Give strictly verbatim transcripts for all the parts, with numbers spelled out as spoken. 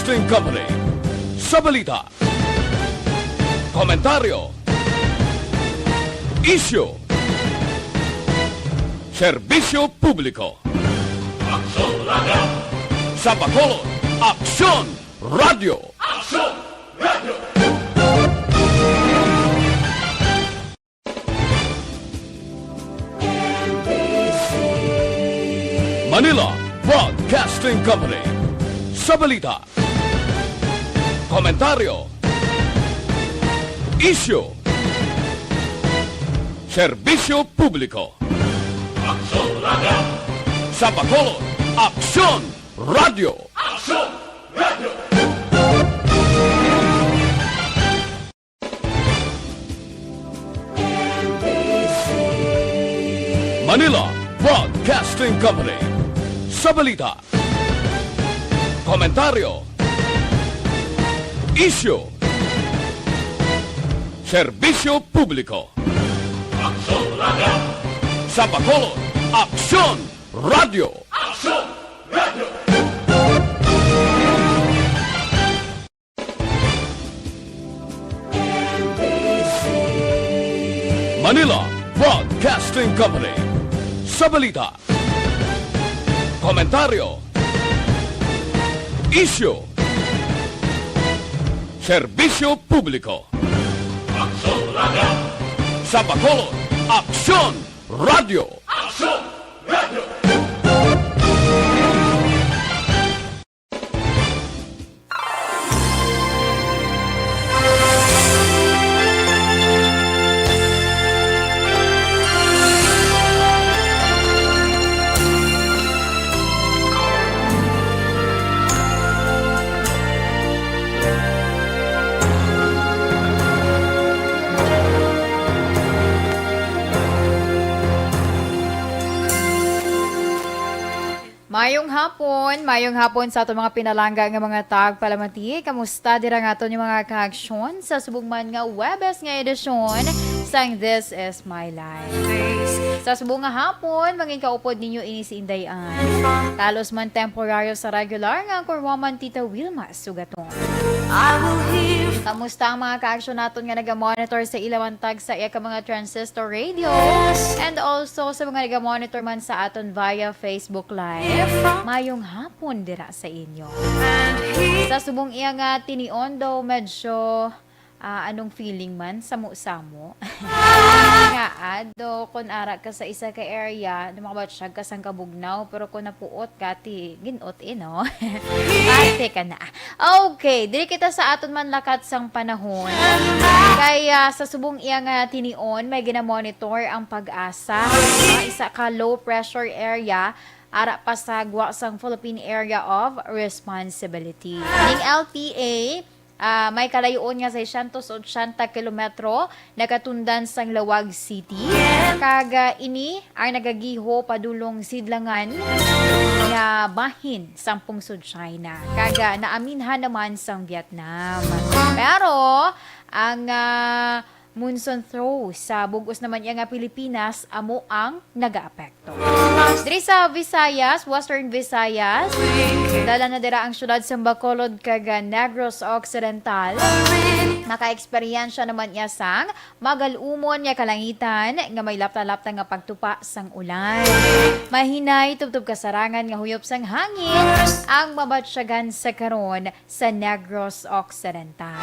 Broadcasting Company. Sa balita, komentaryo, isyu, serbisyo publiko. Aksyon Radio! Sa Bacolod, Aksyon Radio! Aksyon Radio! Manila Broadcasting Company. Sa balita, komentaryo, isyu, serbisyo publiko. Aksyon Radio! Sa Bacolod, Aksyon Radio! Aksyon Radio! Manila Broadcasting Company. Sa balita, komentaryo, isyu, serbisyo publiko. Aksyon Radio! Sa Bacolod, Aksyon Radio! Aksyon Radio! Manila Broadcasting Company. Sa balita, komentaryo, isyu, serbisyo publiko. Aksyon Radio! Sa Bacolod, Aksyon Radio! Aksyon Radio! Mayong hapon, mayong hapon sa aton mga pinalangga nga mga tagpalamati. Kamusta dira nga aton yung mga kaaksyon sa subong man nga Huwebes nga edisyon sang This Is My Life? Sa subong nga hapon, mangin kaupod ninyo ini si Inday Ann. Talos man temporaryo sa regular nga kurwa man Tita Wilma Sugaton. I will hear Kamusta ang mga kaaksyon naton nga naga-monitor sa ila man tag sa iya ka mga transistor radio? Yes. And also sa mga naga-monitor man sa aton via Facebook Live. If I Mayong hapon dira sa inyo. And he Sa subong iya nga tinion daw medyo, ah, anong feeling man, samo-samo. Nga ado, kung ara ka sa isa ka area, di makabatsyag ka sang kabugnaw, pero kung napuot ka, ti, ginot, eh, no? Parte ka na. Okay, diri kita sa aton man lakat sang panahon. Kaya sa subong iya nga tinion, may ginamonitor ang PAGASA, ah, isa ka low pressure area, ara pa sa gwa sang Philippine Area of Responsibility. Ning L P A, ah, may kalayoon nga seiscientos ochenta kilometro, nagatundan sang Laoag City. Kag, ah, ini ang nagagiho padulong sidlangan nga bahin sang pungsod China. Kag, ah, naaminhan naman sang Vietnam. Pero ang, ah, monsoon through sa bug-os naman iya nga Pilipinas amo ang nagaapekto. Diri sa Visayas, Western Visayas, dala na dira ang syudad sa Bacolod kag Negros Occidental. Makaeksperyensya naman iya sang magal-umon nga kalangitan nga may lapta-lapta nga pagtupa sang ulan. Mahinay tubtob kasarangan nga huyop sang hangin ang mabatyagan sa karon sa Negros Occidental.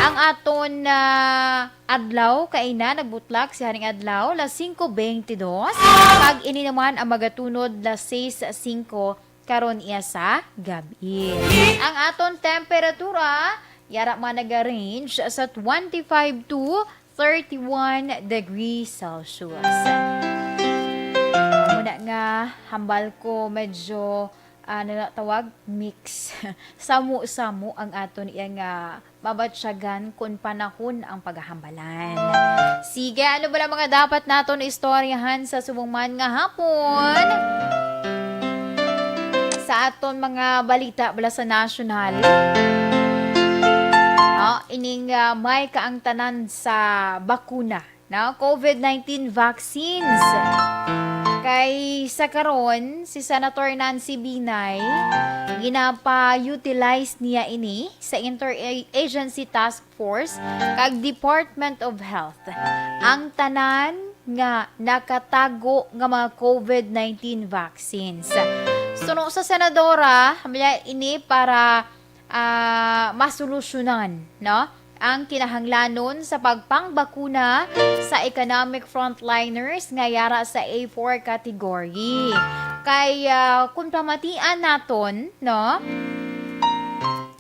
Ang aton, ah, adlaw kaina nagbutlak siya ning adlaw, las singko beintidos, kag ini naman ang magatunod las sais singko karon iya sa gab-i. Ang aton temperatura, yara man naga-range sa twenty-five to thirty-one degrees Celsius. Muna nga, hambal ko medyo, ah, ano na tawag? Mix. Samo-samo ang aton iya nga mabatyagan kun panahon ang paghambalan. Sige, ano bala mga dapat naton istoryahan sa subong man nga hapon? Sa aton mga balita bala sa nasyonal, oh, ining, ah, may kaangtanan sa bakuna, no? COVID nineteen vaccines. Kay sa karon, si Senator Nancy Binay, ginapa-utilize niya ini sa Interagency Task Force kag Department of Health ang tanan nga nakatago nga mga COVID nineteen vaccines. Suno sa senadora, hamya ini para, ah, masolusyonan, no, ang kinahanglanon sa pagpangbakuna sa economic frontliners nga yara sa A four category. Kay, ah, kung pamatian naton, no,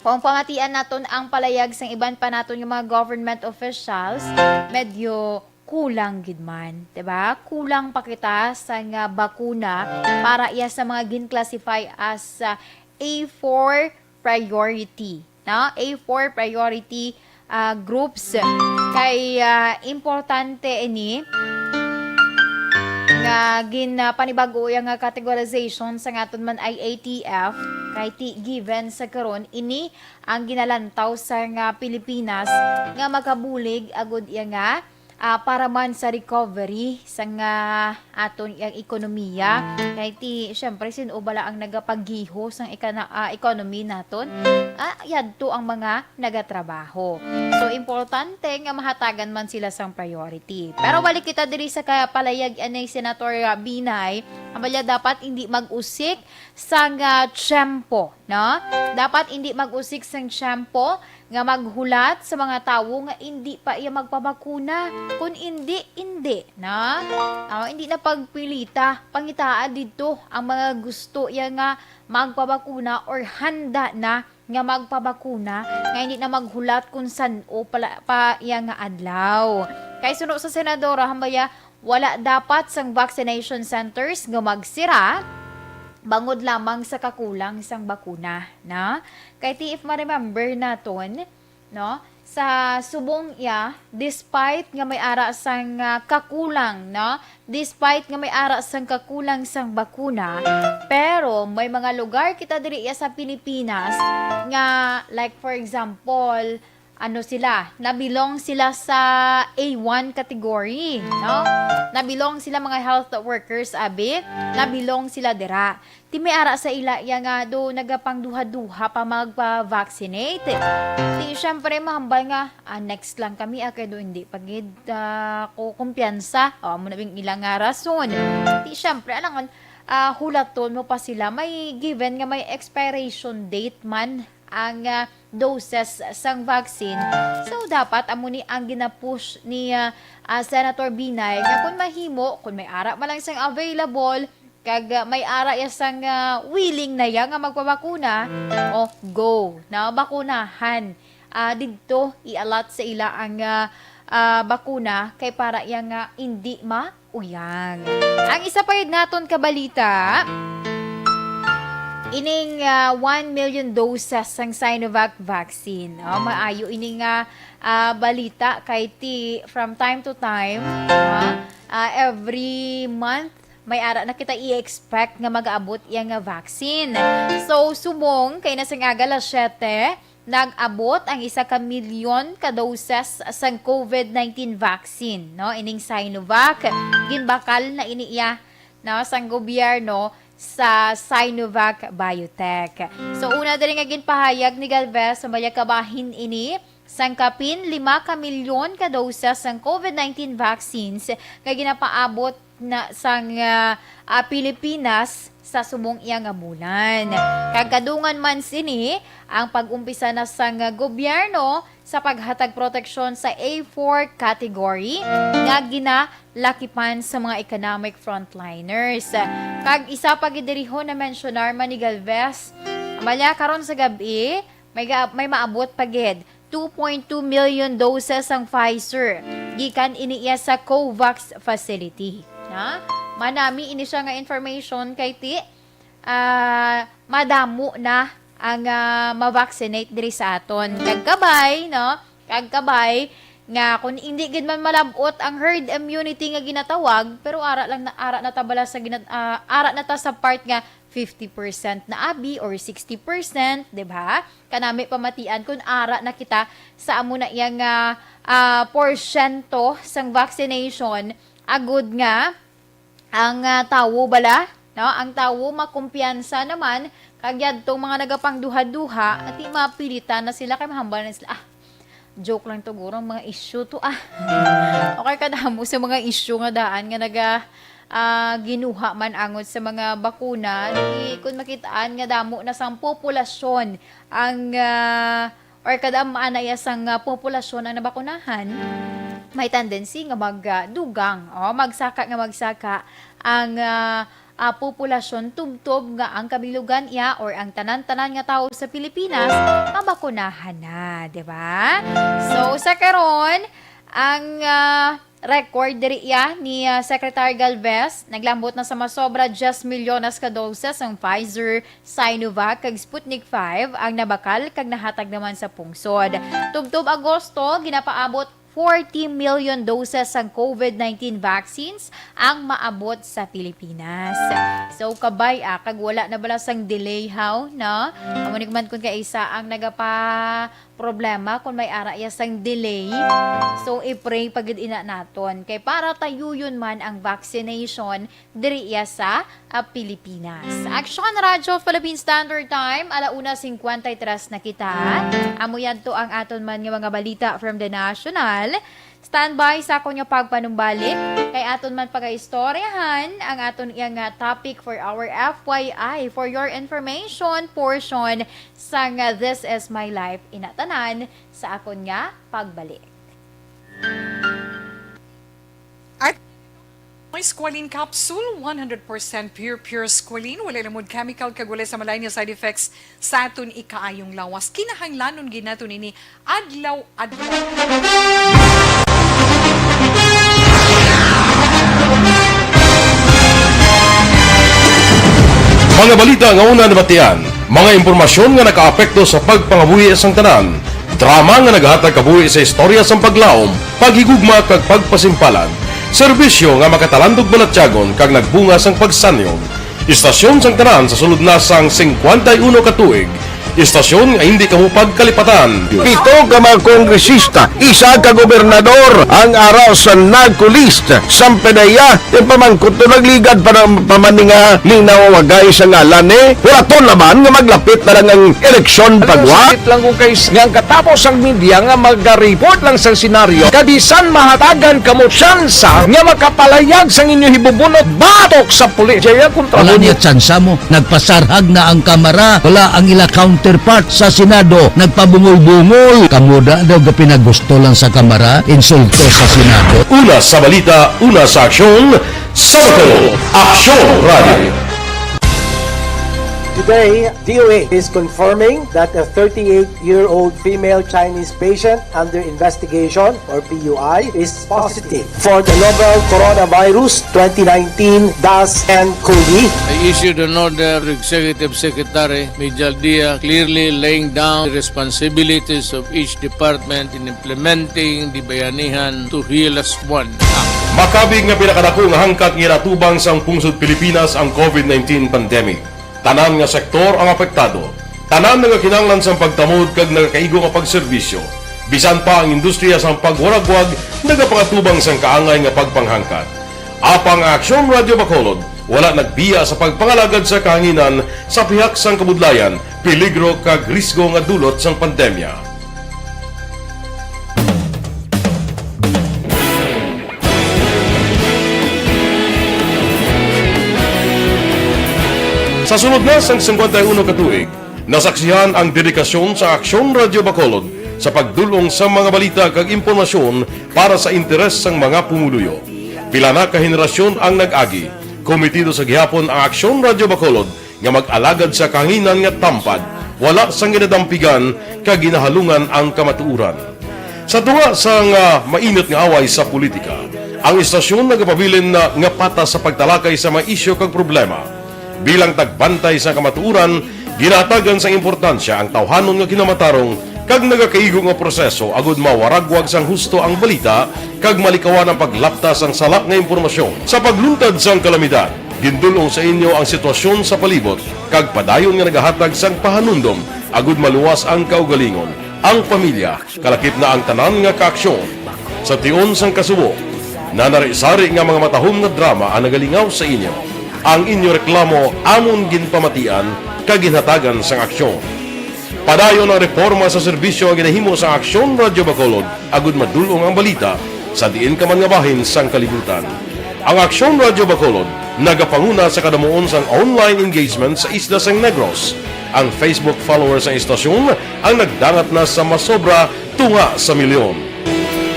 kung pamatian naton ang palayag sang iban pa naton nga mga government officials, medyo kulang gid man, 'di ba? Kulang pa kita sa nga bakuna para iya sa mga gin-classify as, ah, A four priority, no? A four priority, ah, groups. Kay, ah, importante ini nga gin, ah, panibago iya nga categorization sa aton man I A T F, kay ti given sa karon ini ang ginalantaw sa nga Pilipinas nga makabulig agud iya nga, ah, para man sa recovery sa nga aton iyang ekonomiya. Kay ti, syempre, sin-o bala ang nagapaggiho sang ekana-, ah, economy naton? Ah, yadto ang mga nagatrabaho. So, importante nga mahatagan man sila sang priority. Pero balik kita diri sa kapalayag anay Senator, ah, Binay, ang balya dapat hindi mag-usik sang, ah, tiyempo, no? Dapat hindi mag-usik sang tiyempo nga maghulat sa mga tawo nga indi pa iya magpabakuna. Kun indi, indi, no? Oh, hindi na pagpilita, pangitaa didto ang mga gusto iya nga magpabakuna or handa na nga magpabakuna, nga hindi na maghulat kung san-o pala pa iya nga adlaw. Kay suno sa senadora, hambaya, wala dapat sang vaccination centers nga magsira bangod lamang sa kakulang sang bakuna, na? Kay ti, if ma-remember naton, no, sa subong iya, despite nga may ara sang, ah, kakulang, no, despite nga may ara sang kakulang sang bakuna, pero may mga lugar kita diri iya sa Pilipinas nga, like, for example, ano sila, nabilong sila sa A one category, no? Nabilong sila mga health workers, abi, nabilong sila dira. Ti may ara sa ila iya nga do nagapangduha-duha pa magpa-vaccinate. Ti, syempre, mahambal nga, ah, next lang kami, ah, kay do hindi pa gid, ah, ko kumpiyansa. O, amo na bing ila nga rason. Ti, syempre, alangan, ah, hulaton mo pa sila. May given nga may expiration date man ang, ah, doses sang vaccine. So, dapat amo ni ang ginapush ni, ah, ah, Senator Binay nga kung mahimo, kung may ara man lang sang available, kag, ah, may ara iya sang, ah, willing na iya nga magpabakuna, o, go, na bakunahan. Ah, didto, i-allot sa ila ang, ah, ah, bakuna kay para iya nga indi mauyang. Ang isa pa yun naton kabalita, ining, ah, one million doses sang Sinovac vaccine. Oh, maayo ini nga, ah, balita kay ti from time to time, ah, ah, every month may ara na kita i-expect nga mag-abot iya nga vaccine. So, subong kay na sang aga alas siyete, nag-abot ang isa ka milyon ka doses sang COVID nineteen vaccine, no? Ining Sinovac, ginbakal na ini iya, no, sang gobyerno sa Sinovac Biotech. So, una diri nga ginpahayag ni Galvez, sa maya kabahin ini sang kapin lima ka milyon ka doses sang COVID nineteen vaccines nga ginapaabot na sang, ah, ah, Pilipinas sa subong iya nga bulan. Kag kadungan man sini ang pag-umpisa na sang, ah, gobyerno sa paghatag proteksyon sa A four category nga ginalakipan sa mga economic frontliners. Kag isa pa gid diri ho na mensyonar man ni Galvez, malya karon sa gab-i, may ga-, may maabot pa gid two point two million doses ang Pfizer gikan ini iya sa COVAX facility. Na? Manami ini siya nga information kay ti, ah, madamo na ang, ah, ma-vaccinate diri sa aton. Kag kabay, no? Kag kabay nga kung hindi gid man malab-ot ang herd immunity nga ginatawag, pero ara lang na, ara na ta bala sa gina-, ah, ara na ta sa part nga fifty percent na abi or sixty percent, di ba? Kanami pamatian kung ara na kita sa amo na iya nga, ah, porsyento sang vaccination, agud nga Ang, ah, tawo bala, no? Ang tawo makumpiyansa naman, kag yadtong mga nagapangduha-duha, ati mapilitan na sila kay mahambal na sila, "Ah, joke lang to, guro, ang mga issue to, ah." Okay, kadamo sa mga issue nga daan nga naga, ah, ginuha man angot sa mga bakuna, di kun makitaan nga damo na sang populasyon ang, ah, or kada maana iya sang, ah, populasyon ang nabakunahan, may tendency nga mag, ah, dugang, o magsaka nga magsaka ang, ah, ah, populasyon tubtob nga ang kabilugan iya or ang tanan-tanan nga tawo sa Pilipinas mabakunahan na, di ba? So, sa karon, ang, ah, record diri iya ni, ah, Secretary Galvez, naglambot na sa masobra diyes milyones ka doses ang Pfizer, Sinovac, kag Sputnik five ang nabakal kag nahatag naman sa pungsod. Tubtob Agosto, ginapaabot forty million doses sang covid nineteen vaccines ang maabot sa Pilipinas. So, kabay, ah, kag wala na bala sang delay, haw, no? Amo ni man kun kaisa ang nagapa problema kung may ara iya sang delay. So, i-pray pa gid ina naton. Kay para tayuyon man ang vaccination diri iya sa, ah, Pilipinas. Action Radyo Philippine Standard Time, ala una cincuenta y tres na kita. Amo yadto ang aton man nga mga balita from the national. Standby sa akon nga pagpanumbalik, kay aton man pagaistoryahan ang aton iya nga topic for our F Y I, for your information portion sang, ah, This Is My Life, ina tanan sa akon nga pagbalik. At may Squalene Capsule, one hundred percent pure, pure squalene. Walay lamod chemical kag walay sa malain nga side effects sa aton ikaayong lawas. Kinahanglanon gid naton ini adlaw-adlaw. Mga balita nga una nabatian, mga impormasyon nga nakaapekto sa pagpangabuhi sang tanan, drama nga naghatag kabuhi sa istorya sang paglaom, paghigugma kag pagpasimpalan, serbisyo nga makatalandog balatyagon kag nagbunga sang pagsanyon. Istasyon sang tanan sa sulod na sang cincuenta y uno ka tuig. Istasyon nga hindi kamo pagkalipatan. Pito ka mga kongresista, isa ka gobernador ang ara sa NAGCO list. Sampedeya, yung pamangkot to nagligad pa ng pamaninga ni nawagay sa ngalan ni. Wala to naman nga maglapit na lang ang eleksyon pagwa. Sakit lang kung kay nga ang katapos ang media nga mag-report lang sa senaryo. Kabisan mahatagan kamo tsansa nga makapalayag sang inyo hibubunot batok sa pulis. Jaya kontra Wala mo. Niya tsansa mo. Nagpasarhag na ang kamara. Wala ang ila counterpart sa Senado. Nagpabungol-bungol. Kamo da daw gapinagusto lang sa kamara. Insulto sa Senado. Una sa balita, una sa aksyon, sa Bacolod, Aksyon Radio. Today, D O A is confirming that a thirty-eight-year-old female Chinese patient under investigation, or P U I, is positive for the novel coronavirus twenty nineteen dash ten COVID. I issued an order to Executive Secretary Mijal Dia, clearly laying down the responsibilities of each department in implementing the Bayanihan to Heal As One Act. Makabig nga pinakadako nga hangkat nga ginatubang sang pungsod Pilipinas ang COVID nineteen pandemic. Tanan nga sektor ang apektado. Tanan nga kinahanglan sang pagtamod kag nagakaigo nga pagserbisyo. Bisan pa ang industriya sang pagwaragwag nagapangatubang sang kaangay nga pagpanghangkat. Apang ang Aksyon Radio Bacolod wala nagbiya sa pagpangalagad sa kahanginan sa pihak sang kabudlayan, peligro kag risgo nga dulot sang pandemya. Sa sulod na sang cincuenta y uno ka tuig, nasaksihan ang dedikasyon sa Aksyon Radio Bacolod sa pagdul-ong sa mga balita kag impormasyon para sa interes sang mga pumuluyo. Pila na ka henerasyon ang nag-agi. Komitido sa gihapon ang Aksyon Radio Bacolod nga mag-alagad sa kahanginan nga tampad, wala sang ginadampigan kag ginahalungan ang kamatuoran. Sa tunga sang, ah, mainit nga away sa politika, ang istasyon nagapabilin na nga patas sa pagtalakay sa mga isyu kag problema. Bilang tagbantay sa kamatuoran, ginahatagan sang importansya ang tawhanon nga kinamatarong kag nagakaigo nga proseso agud mawaragwag sang husto ang balita kag malikawan ang paglapta sang sala nga impormasyon. Sa pagluntad sang kalamidad, gindul-ong sa inyo ang sitwasyon sa palibot kag padayon nga nagahatag sang pahanumdom agud maluwas ang kaugalingon, ang pamilya, kalakip na ang tanan nga kaaksyon. Sa tion sang kasubo, Nanari-sari nga mga matahom nga drama ang nagalingaw sa inyo. Ang inyo reklamo amon ginpamatian kag ginhatagan sang aksyon. Padayon ang reforma sa serbisyo nga ginahimo sang Aksyon Radyo Bacolod agud madul-ong ang balita sa diin ka man nga bahin sang kalibutan. Ang Aksyon Radyo Bacolod nagapanguna sa kadamuon sang online engagement sa isla sang Negros. Ang Facebook followers sang istasyon ang nagdangat na sa masobra tunga sa milyon.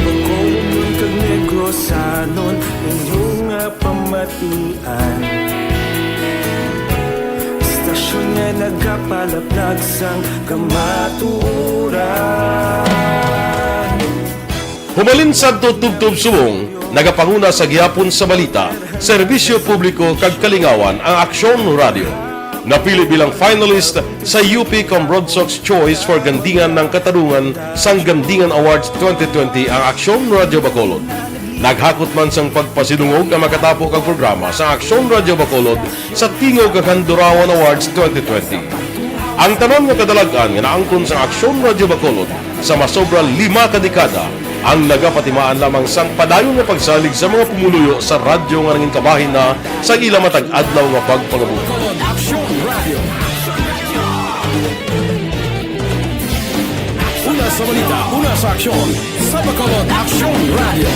Bacolod kag Negrosanon, inyo nga pamatian. Istasyon nga nagapalaplag sang kamatuoran. Humalin sadto tubtob subong, nagapanguna sa gihapon sa balita, serbisyo publiko kag kalingawan ang Aksyon Radyo. Napili bilang finalist sa U P Cambronsox Choice for Gandingan ng Katarungan sang Gandingan Awards twenty twenty ang Aksyon Radyo Bacolod. Naghakot man sang pagpasidungog ang makatapo kag programa sa Aksyon Radyo Bacolod sa Tingog kag Handurawan Awards twenty twenty. Ang tanan nga kadalag-an nga naangkon sa Aksyon Radyo Bacolod sa masobra lima ka dekada ang nagapatimaan lamang sang padayon nga pagsalig sa mga pumuluyo sa radyo nga nangin kabahin na sa ila matag adlaw nga pagpangabuhi. Bacolod Aksyon Radio. Una sa balita, una sa aksyon, sa Bacolod Aksyon Radio.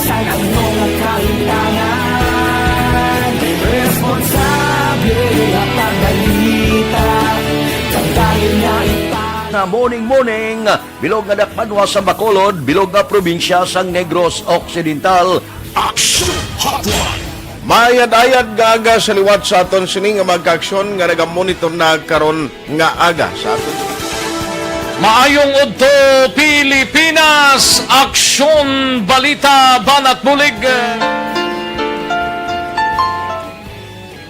Sa mga kahimtangan, responsable nga pagbalita, kag dahil nga ipang- Na morning, morning, bilog nga dakbanwa sa Bacolod, bilog nga probinsya sang Negros Occidental. Action Hotline. Maayad-ayad nga aga sa liwat sa aton sini nga mga kaaksyon nga nagamonitor na karon nga aga sa aton. Maayong udto, Pilipinas! Aksyon, balita, banat bulig.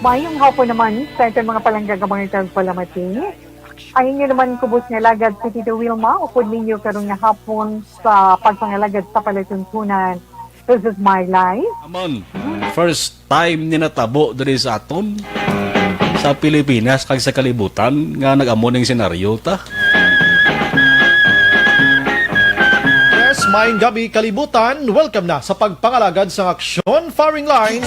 Maayong hapon naman sa aton mga palangga nga mga tagpalamati. Ang inyo naman kubos nga alagad, si Tito Wilma, upod ninyo karon nga hapon sa pagpangalagad sa palatuntunan. This is my life. Amon, first time ni natabo diri sa aton, sa Pilipinas kag sa kalibutan, nga nag-amo ning senaryo ta. Yes, maayong gabi, kalibutan. Welcome na sa pagpangalagad sang aksyon, firing line.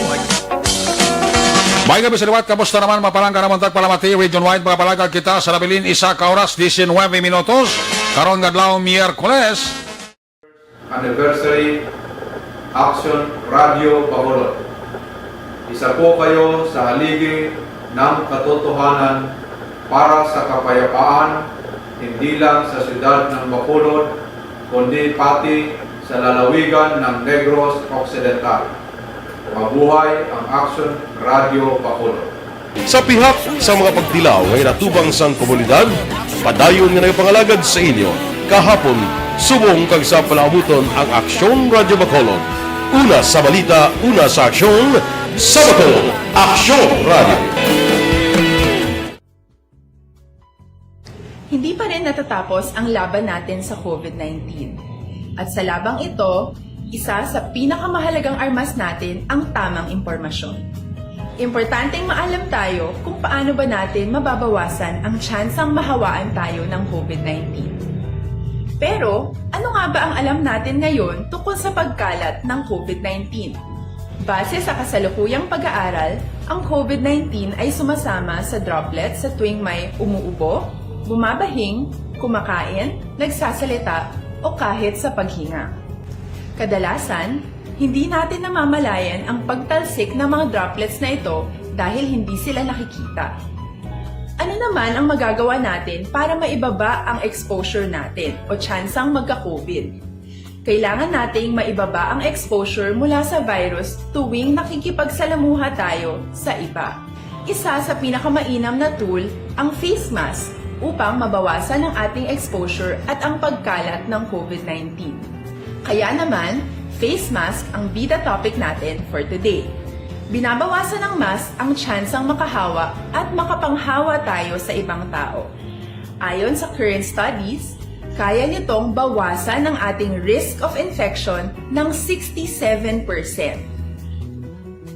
May gabi sa liwat, kamusta naman, mga palangga namon tagpalamati, region-wide, mga palangga kita sa nabilin, isa ka oras, diecinuebe minutos, karon nga adlaw, Miyerkules. Anniversary Action Radio Bacolod. Isa po kayo sa haligi ng katotohanan para sa kapayapaan, hindi lang sa siyudad ng Bacolod, kundi pati sa lalawigan ng Negros Occidental. Mabuhay ang Action Radio Bacolod. Sa pihak sa mga pagtilaw nga ginatubang sang komunidad, padayon nga nagapangalagad sa inyo kahapon, subong kag sa palaabuton ang Aksyon Radyo Bacolod. Una sa balita, una sa aksyon, sa Bacolod, Aksyon Radyo. Hindi pa rin natatapos ang laban natin sa COVID nineteen. At sa labang ito, isa sa pinakamahalagang armas natin ang tamang impormasyon. Importanteng maalam tayo kung paano ba natin mababawasan ang tsansang mahawaan tayo ng COVID nineteen. Pero, ano nga ba ang alam natin ngayon tungkol sa pagkalat ng COVID nineteen? Base sa kasalukuyang pag-aaral, ang COVID nineteen ay sumasama sa droplets sa tuwing may umuubo, bumabahing, kumakain, nagsasalita, o kahit sa paghinga. Kadalasan, hindi natin namamalayan ang pagtalsik ng mga droplets na ito dahil hindi sila nakikita. Ano naman ang magagawa natin para maibaba ang exposure natin o tsansang magka-COVID? Kailangan nating maibaba ang exposure mula sa virus tuwing nakikipagsalamuha tayo sa iba. Isa sa pinakamainam na tool ang face mask upang mabawasan ang ating exposure at ang pagkalat ng COVID nineteen. Kaya naman, face mask ang bida topic natin for today. Binabawasan ng mask ang tsansang makahawa at makapanghawa tayo sa ibang tao. Ayon sa current studies, kaya nitong bawasan ang ating risk of infection ng sixty-seven percent.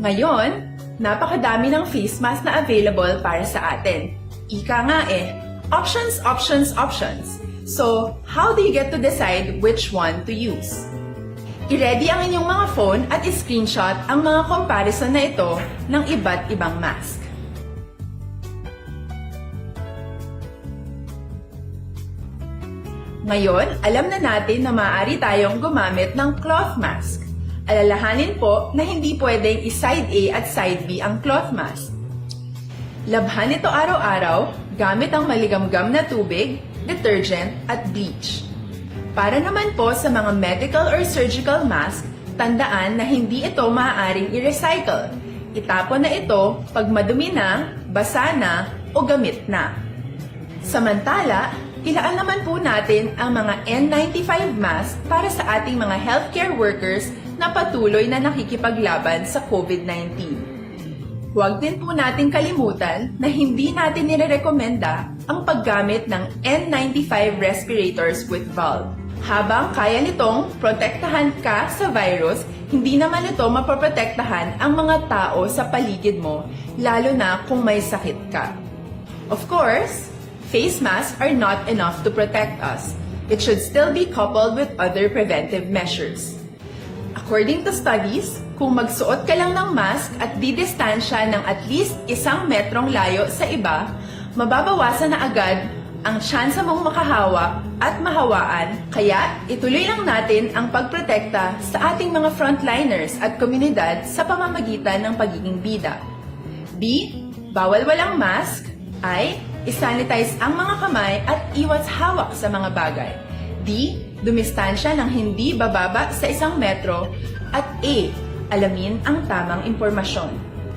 Ngayon, napakadami ng face mask na available para sa atin. Ika nga eh, options, options, options. So, how do you get to decide which one to use? I-ready ang inyong mga phone at i-screenshot ang mga comparison na ito ng iba't ibang mask. Ngayon, alam na natin na maaari tayong gumamit ng cloth mask. Alalahanin po na hindi pwedeng i-side A at side B ang cloth mask. Labhan ito araw-araw gamit ang maligamgam na tubig, detergent, at bleach. Para naman po sa mga medical or surgical mask, tandaan na hindi ito maaaring i-recycle. Itapon na ito pag madumi na, basa na, o gamit na. Samantala, ilaan naman po natin ang mga N ninety-five mask para sa ating mga healthcare workers na patuloy na nakikipaglaban sa COVID nineteen. Huwag din po nating kalimutan na hindi natin nirerekomenda ang paggamit ng N ninety-five respirators with valve. Habang kaya nitong protektahan ka sa virus, hindi naman ito mapoprotektahan ang mga tao sa paligid mo, lalo na kung may sakit ka. Of course, face masks are not enough to protect us. It should still be coupled with other preventive measures. According to studies, kung magsuot ka lang ng mask at didistansya ng at least isang metrong layo sa iba, mababawasan na agad ang tsansa mong makahawa at mahawaan. Kaya, ituloy lang natin ang pagprotekta sa ating mga frontliners at komunidad sa pamamagitan ng pagiging bida. B, bawal walang mask. I, isanitize ang mga kamay at iwas hawak sa mga bagay. D, dumistansya ng hindi bababa sa isang metro. At A, alamin ang tamang impormasyon.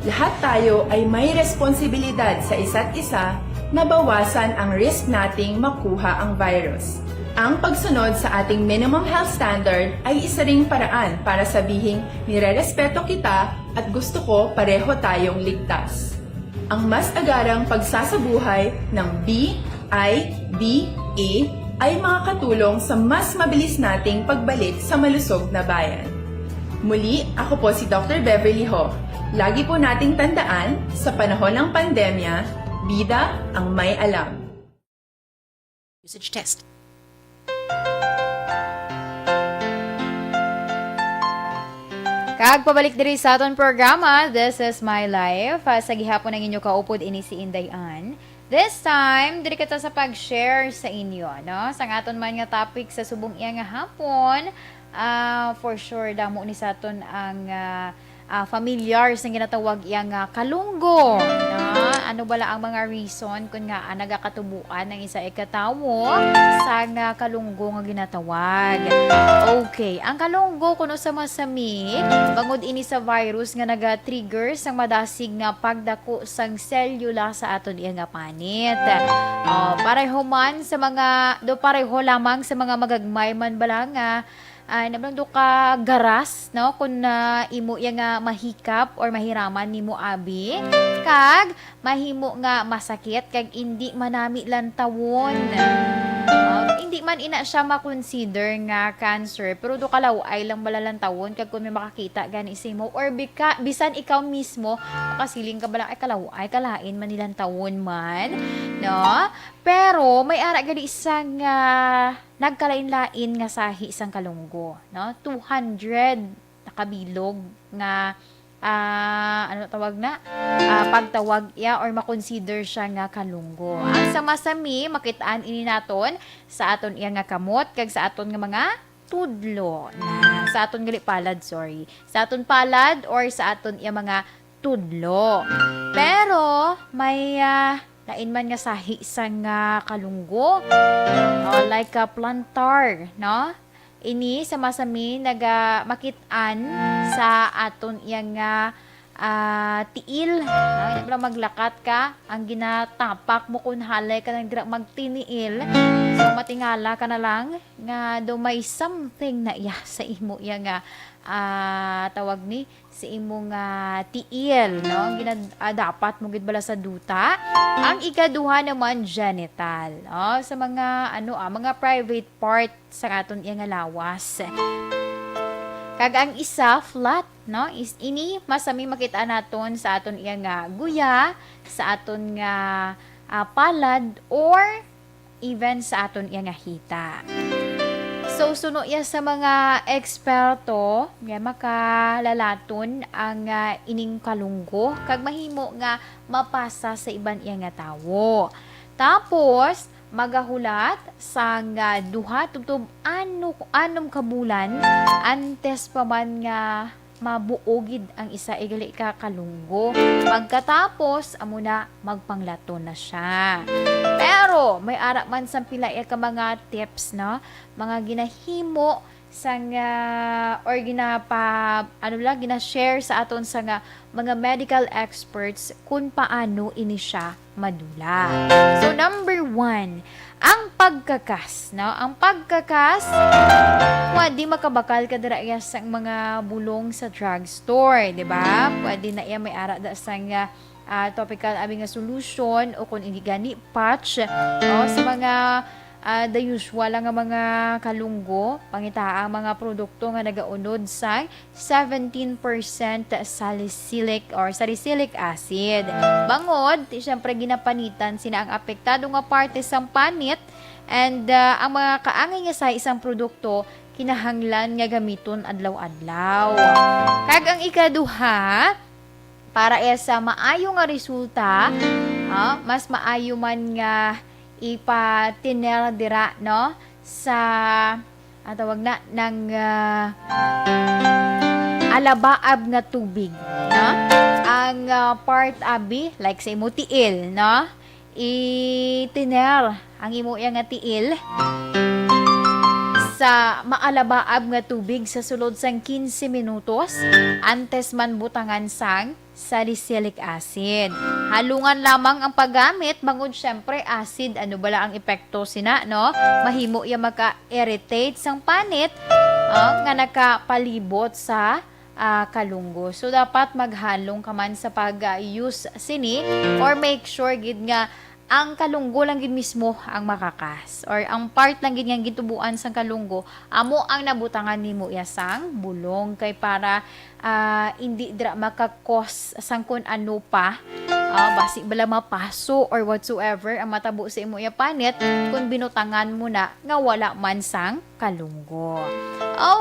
Lahat tayo ay may responsibilidad sa isa't isa na bawasan ang risk nating makuha ang virus. Ang pagsunod sa ating minimum health standard ay isa ring paraan para sabihing nirerespeto kita at gusto ko pareho tayong ligtas. Ang mas agarang pagsasabuhay ng B I D A ay makakatulong sa mas mabilis nating pagbalik sa malusog na bayan. Muli, ako po si Doctor Beverly Ho. Lagi po nating tandaan, sa panahon ng pandemya, bida ang may alam. Usage test. Kag pabalik diri sa aton programa, This is My Life. Ah, sa gihapon ang inyo kaupod ini si Inday Ann. This time, diri kita sa pag-share sa inyo, no? Sa aton man nga topic sa subong iya nga hapon, ah, for sure, damo ni sa aton ang ah, ah, familiar sa ginatawag iya nga kalunggo. Na, ano bala ang mga reason kung nga ah, nagakatubuan ang isa ikatawo sa nga kalunggo nga ginatawag? Okay, ang kalunggo kuno sa masami, bangod ini sa virus nga naga-trigger sang madasig nga pagdako sang selula sa aton iya nga panit. Oh, pareho man sa mga, do pareho lamang sa mga magagmay man bala nga ah, nablang do ka garas, no? Kung na imo iya nga mahikap or mahiraman nimo abi, kag mahimo nga masakit kag indi manami lantawon. Ah, hindi man ina siya ma-consider nga cancer, pero do kalaw-ay lang bala lantawon kag kung may makakita gani sa imo or bika, bisan ikaw mismo makasiling ka bala ay kalaw-ay kalain man ni lantawon man, no? Pero may ara gani isa nga nagkalain-lain nga sahi sang kalunggo, no? Two hundred nakabilog nga, ah, ano tawag na? Ah, pagtawag iya or makonsider siya nga kalunggo. Ang sa masami, makit-an ini naton sa aton iya nga kamot kag sa aton nga mga tudlo. Na, sa aton gali palad, sorry. Sa aton palad or sa aton iya mga tudlo. Pero may ah, lain man nga sahi sang ah, kalunggo. Oh, like ah, plantar, no? Ini sa masami naga makit-an sa aton iya nga ah, tiil. Ah, wala maglakat ka, ang ginatapak mo kun halay ka nang dira magtiniil. So matingala ka na lang nga do may something na iya sa imo iya nga ah, tawag ni sa imo nga tiil, no? Ginad ah, dapat mo gid bala sa duta. Ang ikaduha naman genital, no? Sa mga ano ah, mga private part sa aton iya nga lawas. Kag ang isa flat, no? Is ini masami makita naton sa aton iya nga guya, sa aton nga ah, palad or even sa aton iya nga hita. So, suno iya sa mga eksperto, nga makalalaton ang, ah, ining kalunggo kag mahimo nga mapasa sa iban iya nga tawo. Tapos, magahulat sang, ah, duha tubtob ano, anom ka bulan antes pa man nga mabuo gid ang isa igali ka kalunggo. Pagkatapos, amo na, magpanglaton na siya. Pero may ara man sang pila iya ka mga tips, no? Mga ginahimo sang, ah, or ginapa-, ano lang, gina-share sa aton sa nga mga medical experts kung paano ini siya madula. So, number one, ang pagkakas, no? Ang pagkakas, pwede makabakal ka dira iya sang mga bulong sa drugstore, di ba? Pwede na iya may ara da sang, ah, ah, topical abi nga solution o kung hindi gani patch, no? Sa mga, ah, the usual lang nga mga kalunggo, pangitaa ang mga produkto nga nagaunod sang seventeen percent salicylic or salicylic acid. Bangod, ti, siyempre, ginapanitan sina ang apektado nga parte sang panit, and, ah, ang mga kaangay nga sahi sang produkto kinahanglan nga gamiton adlaw-adlaw. Kag ang ikaduha, para iya sa maayo nga resulta, ah, mas maayo man nga ipatiner dira, no, sa, ang tawag na, nang, ah, alabaab nga tubig, no? Ang, ah, part abi, like sa imo tiil, no? Itiner ang imo iya nga tiil sa maalabaab nga tubig sa sulod sang quince minutos antes man butangan sang salicylic acid. Halungan lamang ang paggamit, bangod, syempre, acid. Ano bala ang epekto sina, no? Mahimo iya maka-irritate sang panit, ah, nga nakapalibot sa, ah, kalunggo. So, dapat maghalong ka man sa pag-use sini, or make sure gid nga ang kalunggo lang gid mismo ang makakas, or ang part lang gid nga gitubuan sang kalunggo amo ang nabutangan nimo iya sang bulong, kay para, ah, indi dira makakos sang kun ano pa, ah, basi bala mapaso or whatsoever ang matabo sa imo iya panit kung binutangan mo na nga wala man sang kalunggo.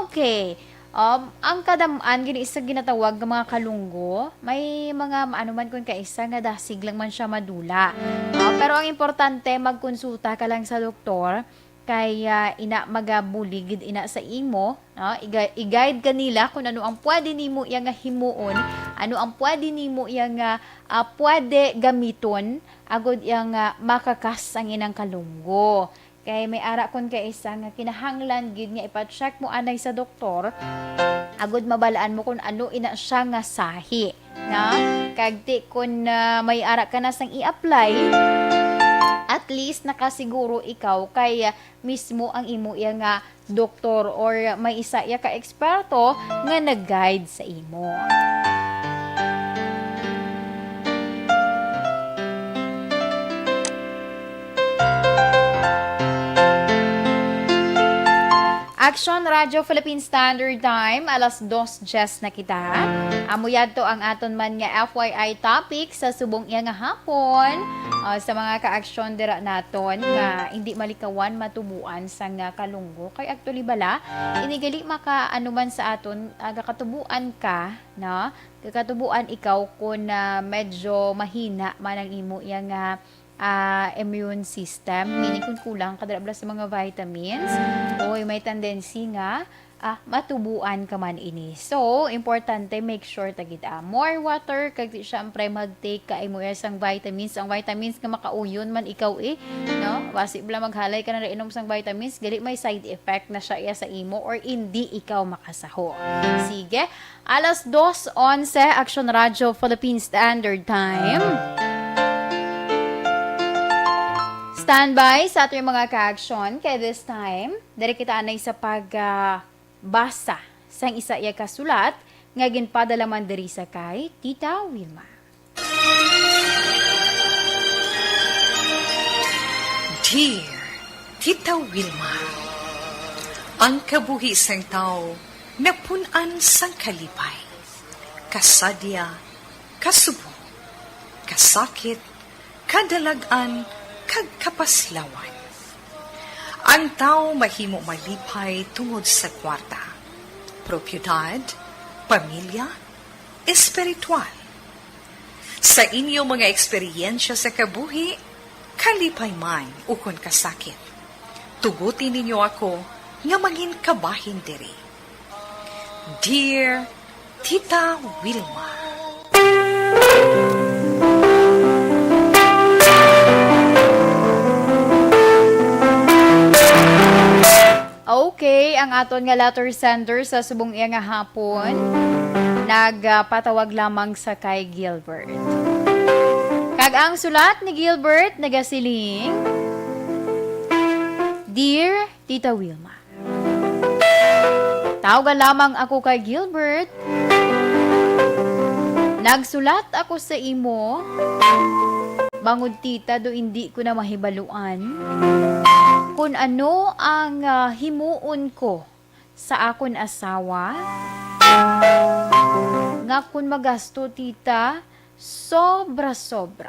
Okay. Um, ang kadam-an gini sa ginatawag nga mga kalunggo, may mga maano man kun kaisa nga dasig lang man siya madula. Ah, pero ang importante, magkonsulta ka lang sa doktor, kay, ah, ina magabulig gid ina sa imo, no? Iga-, i-guide ka nila kung ano ang pwede nimo iya nga himuon, ano ang pwede nimo iya nga, ah, pwede gamiton, agod iya nga makakas ang inang kalunggo. Kay may ara kon kaisa nga kinahanglan gid nga ipa-check mo anay sa doktor, agud mabalaan mo kon ano ina siya nga sahi, no? Kag ti kon, ah, may ara ka na sang i-apply, at least nakasiguro ikaw kay, ah, mismo ang imo iya nga doktor or may isa iya ka eksperto nga nag-guide sa imo. Action Radio Philippine Standard Time, alas dos diyes na kita. Amo yadto ang aton man nga F Y I topic sa subong iya nga hapon. Ah, sa mga ka-action dira naton nga hindi malikawan matubuan sang, ah, kalunggo. Kay actually bala, ini gali maka ano man sa aton, ah, gakatubuan ka, no? Gakatubuan ikaw kun, ah, medyo mahina man ang imo iya nga, ah, immune system, meaning kung kulang ka dira bala sa mga vitamins, oy, may tendency nga, ah, matubuan ka man ini. So, importante, make sure ta gid, ah, more water, kag di, syempre, mag-take ka imo iya sang vitamins. Ang vitamins nga makauyon man ikaw, eh, no? Basi bala maghalay ka na inom sang vitamins, gali may side effect na siya iya sa imo or hindi ikaw makasaho. Sige, alas dos onse, Action Radio Philippine Standard Time. Standby sa ating mga ka-action. Kay this time, diri kita anay sa pag, ah, basa sang isa iya ka sulat nga ginpadala man diri sa kay Tita Wilma. Dear Tita Wilma, ang kabuhi sang tawo napun-an sang kalipay, kasadya, kasubo, kasakit, kadalag-an, kag kapaslawan. Ang tawo mahimo malipay tungod sa kwarta, propiedad, pamilya, espiritual. Sa inyo mga eksperyensya sa kabuhi, kalipay man ukon kasakit, tuguti ninyo ako nga mangin kabahin diri. Dear Tita Wilma. Okay, ang aton nga letter sender sa subong iya nga hapon, nagpatawag lamang sa kay Gilbert. Kag ang sulat ni Gilbert nagasiling, Dear Tita Wilma, tawga lamang ako kay Gilbert. Nagsulat ako sa imo, bangod, tita, do indi ko na mahibaluan kun ano ang, ah, himuon ko sa akon asawa, nga kun magasto, tita, sobra-sobra.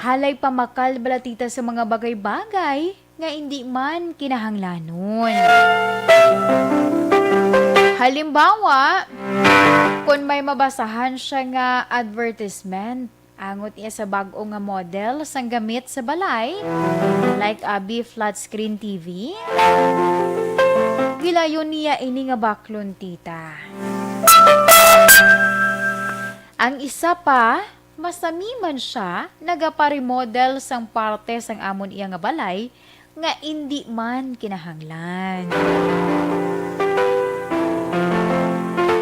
Halay pamakal bala, tita, sa mga bagay-bagay nga indi man kinahanglanon. Halimbawa, kon may mabasahan siya nga advertisement angot iya sa bag-o nga model sang gamit sa balay, like abi flat screen T V, gilayon niya ini nga baklon, tita. Ang isa pa, masami man siya, nagapa-remodel sang parte sang amon iya nga balay nga indi man kinahanglan.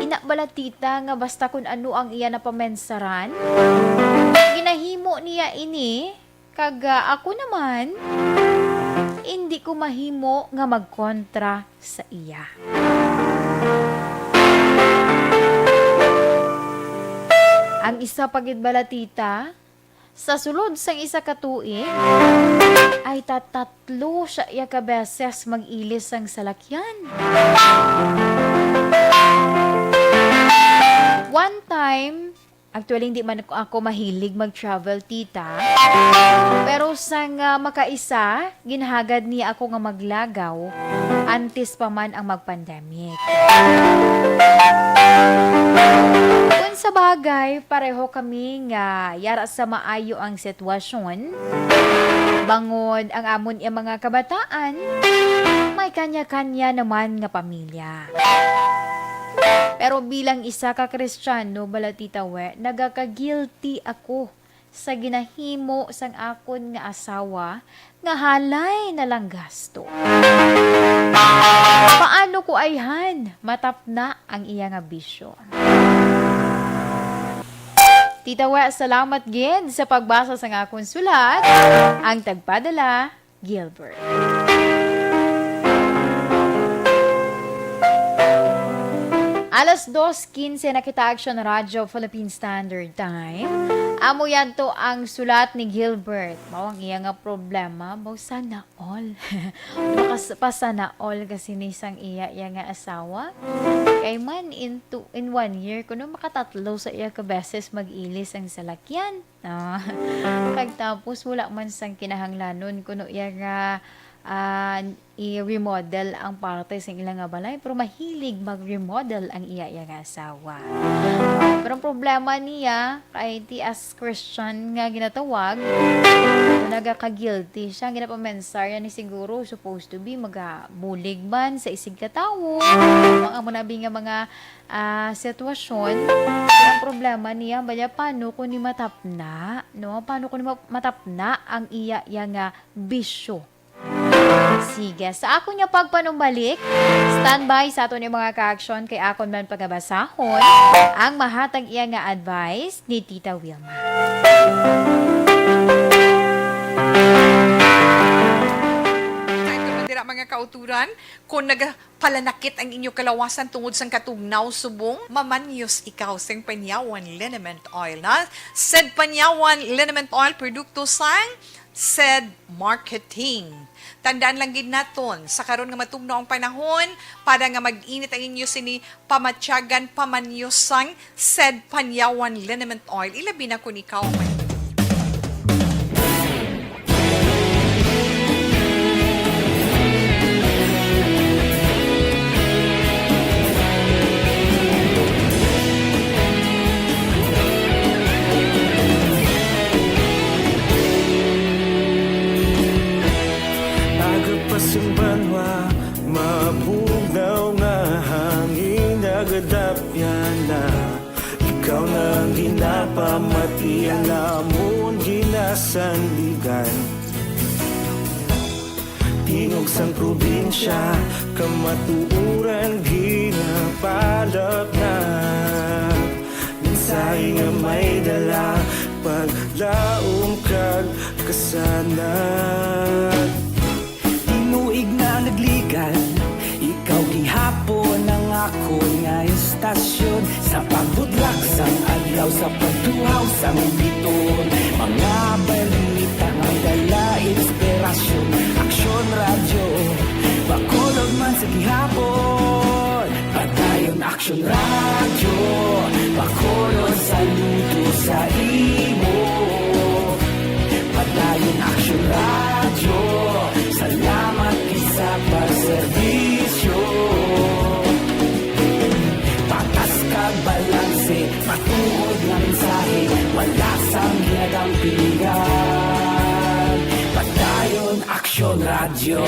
Ina bala, tita, nga basta kun ano ang iya napamensaran, ginahimo niya ini, kag, ah, ako naman, indi ko mahimo nga magkontra sa iya. Ang isa pa gid bala, tita, sa sulod sang isa ka tuig, ay tatatlo siya iya ka beses mag-ilis sang salakyan. One time, actually, hindi man ako, ako mahilig mag-travel, tita. Pero sang, ah, makaisa, ginhagad niya ako nga maglagaw antes pa man ang mag-pandemic. Kung sa bagay, pareho kami nga yara sa maayo ang sitwasyon. Bangod ang amon iya mga kabataan, may kanya-kanya naman nga pamilya. Pero bilang isa ka Kristiyano, bala, tita, we, nagaka-guilty ako sa ginahimo sang akon nga asawa nga halay na lang gasto. Paano ko ayhan matapna ang iya nga bisyo? Tita We, salamat gid sa pagbasa sang akon sulat. Ang tagpadala, Gilbert. Alas dos quince na kita, Action Radio Philippine Standard Time. Amo yadto ang sulat ni Gilbert. Mao ang iya nga problema. Mao, sana all. Makas-, pa sana all kasi ni sang iya, iya nga asawa. Kay man in two, in one year, kuno makatatlo sa iya ka beses mag-ilis ang salakyan. Ah, kag tapos wala man sang kinahanglanon kuno iya nga, ah, i-remodel ang parte sang ila nga balay, pero mahilig mag-remodel ang iya, iya nga asawa. Pero ang problema niya, kay ti as Christian nga ginatawag, nagaka-guilty siya, ginapamensar niya ni siguro, supposed to be, magabulig man sa isig ka tawo. Mga amo na bi nga mga, ah, sitwasyon. Ang problema niya, baya, paano ko ni matapna, no? Paano ko ni ma-, matapna ang iya, iya nga bisyo? Sige, sa akon nga pagpanumbalik, standby sa aton nga mga ka-action kay akon man pagabasahon ang mahatag iya nga advice ni Tita Wilma. Time ko man dira, mga kauturan, kung nagapalanakit ang inyo kalawasan tungod sang katugnaw subong, mamanyos ikaw sing Panyawan Liniment Oil, na? Sed Panyawan Liniment Oil, produkto sang Sed Marketing. Tandaan lang gid naton, sa karon nga matugnaw ang panahon, para nga mag-init ang inyo sini pamatyagan, pamanyos sang Sed Panyawan Liniment Oil. Ilabi na kung ikaw may Sing banwa, mabugnaw nga hangin nagadapyan na. Ikaw na ang ginapamati, ang amon ginasandigan. Tingog sang probinsya, kamatuoran ginapalapnat. Mensahe nga may dala, paglaom kag kasanag. Tinuig na nagligan, ikaw gihapon ang akon nga istasyon. Sa pagbutlak sang adlaw, sa pagtuhaw sang bituon, mga balita nga dala inspirasyon. Aksyon Radyo, Bacolod man sa gihapon. Padayon Aksyon Radyo, Bacolod, saludo sa imo. Padayon Aksyon Radyo, salamat gid sa pagserbisyo. Patas kag balanse, matuod nga mensahe, wala sang ginadampigan. Padayon Aksyon Radyo.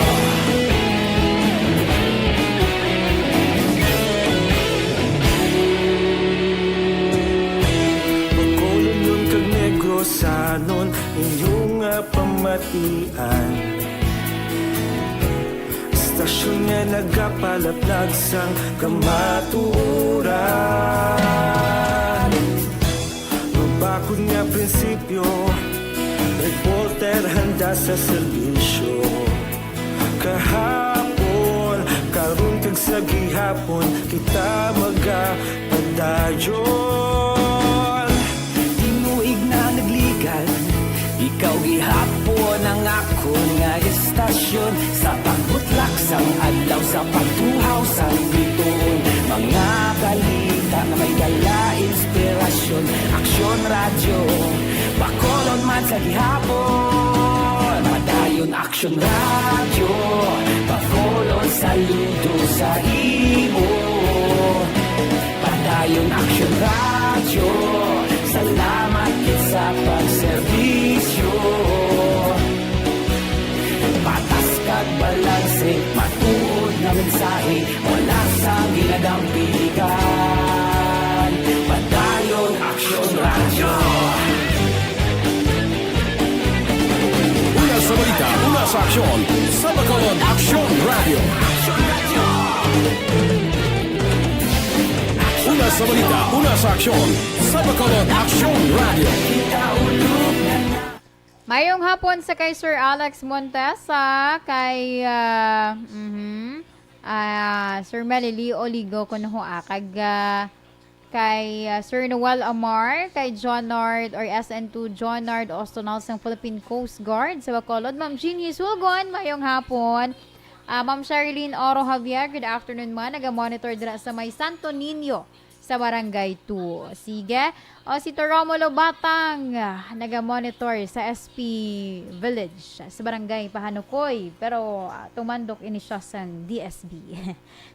Bacolodnon kag Negrosanon, inyo nga pamatian. Istasyon nga nagapalaplag sang kamatuoran. Mabakod nga prinsipyo, reporter handa sa serbisyo. Kahapon, karon kag sa gihapon, kita magapadayon. Tinuig na nagligan, ikaw gihapon ang akon nga istasyon. Sa pagbutlak sang adlaw, sa pagtuhaw sang bituon, mga balita nga may dala inspirasyon. Aksyon Radyo, Bacolod man sa gihapon. Padayon Aksyon Radyo, Bacolod, saludo sa imo. Padayon Aksyon Radyo, salamat gid sa pagserbisyo. Patas kag balanse, matuod nga mensahe, wala sang ginadampigan. Padayon Aksyon Radyo. Una sa balita, una sa aksyon, sa Bacolod Aksyon Radyo. Una sa balita, una sa aksyon, sa Bacolod Aksyon Radyo. Mayong hapon sa kay Sir Alex Montesa, kay ah, mhm, ah, Sir Melly Oligo kuno ho, ah, kag ah, kay ah, Sir Noel Amar, kay John Nard or S N two John Nard Ostonal sang Philippine Coast Guard sa Bacolod, Ma'am Jeannie Sulgon, mayong hapon. Ah, Ma'am Sherilyn Oro Javier, good afternoon man. Naga-monitor dira sa may Santo Niño sa Barangay two. Sige. O, si Toromulo Batang, ah, naga-monitor sa S P Village sa Barangay Pahanukoy, pero ah, tumandok ini siya sang D S B.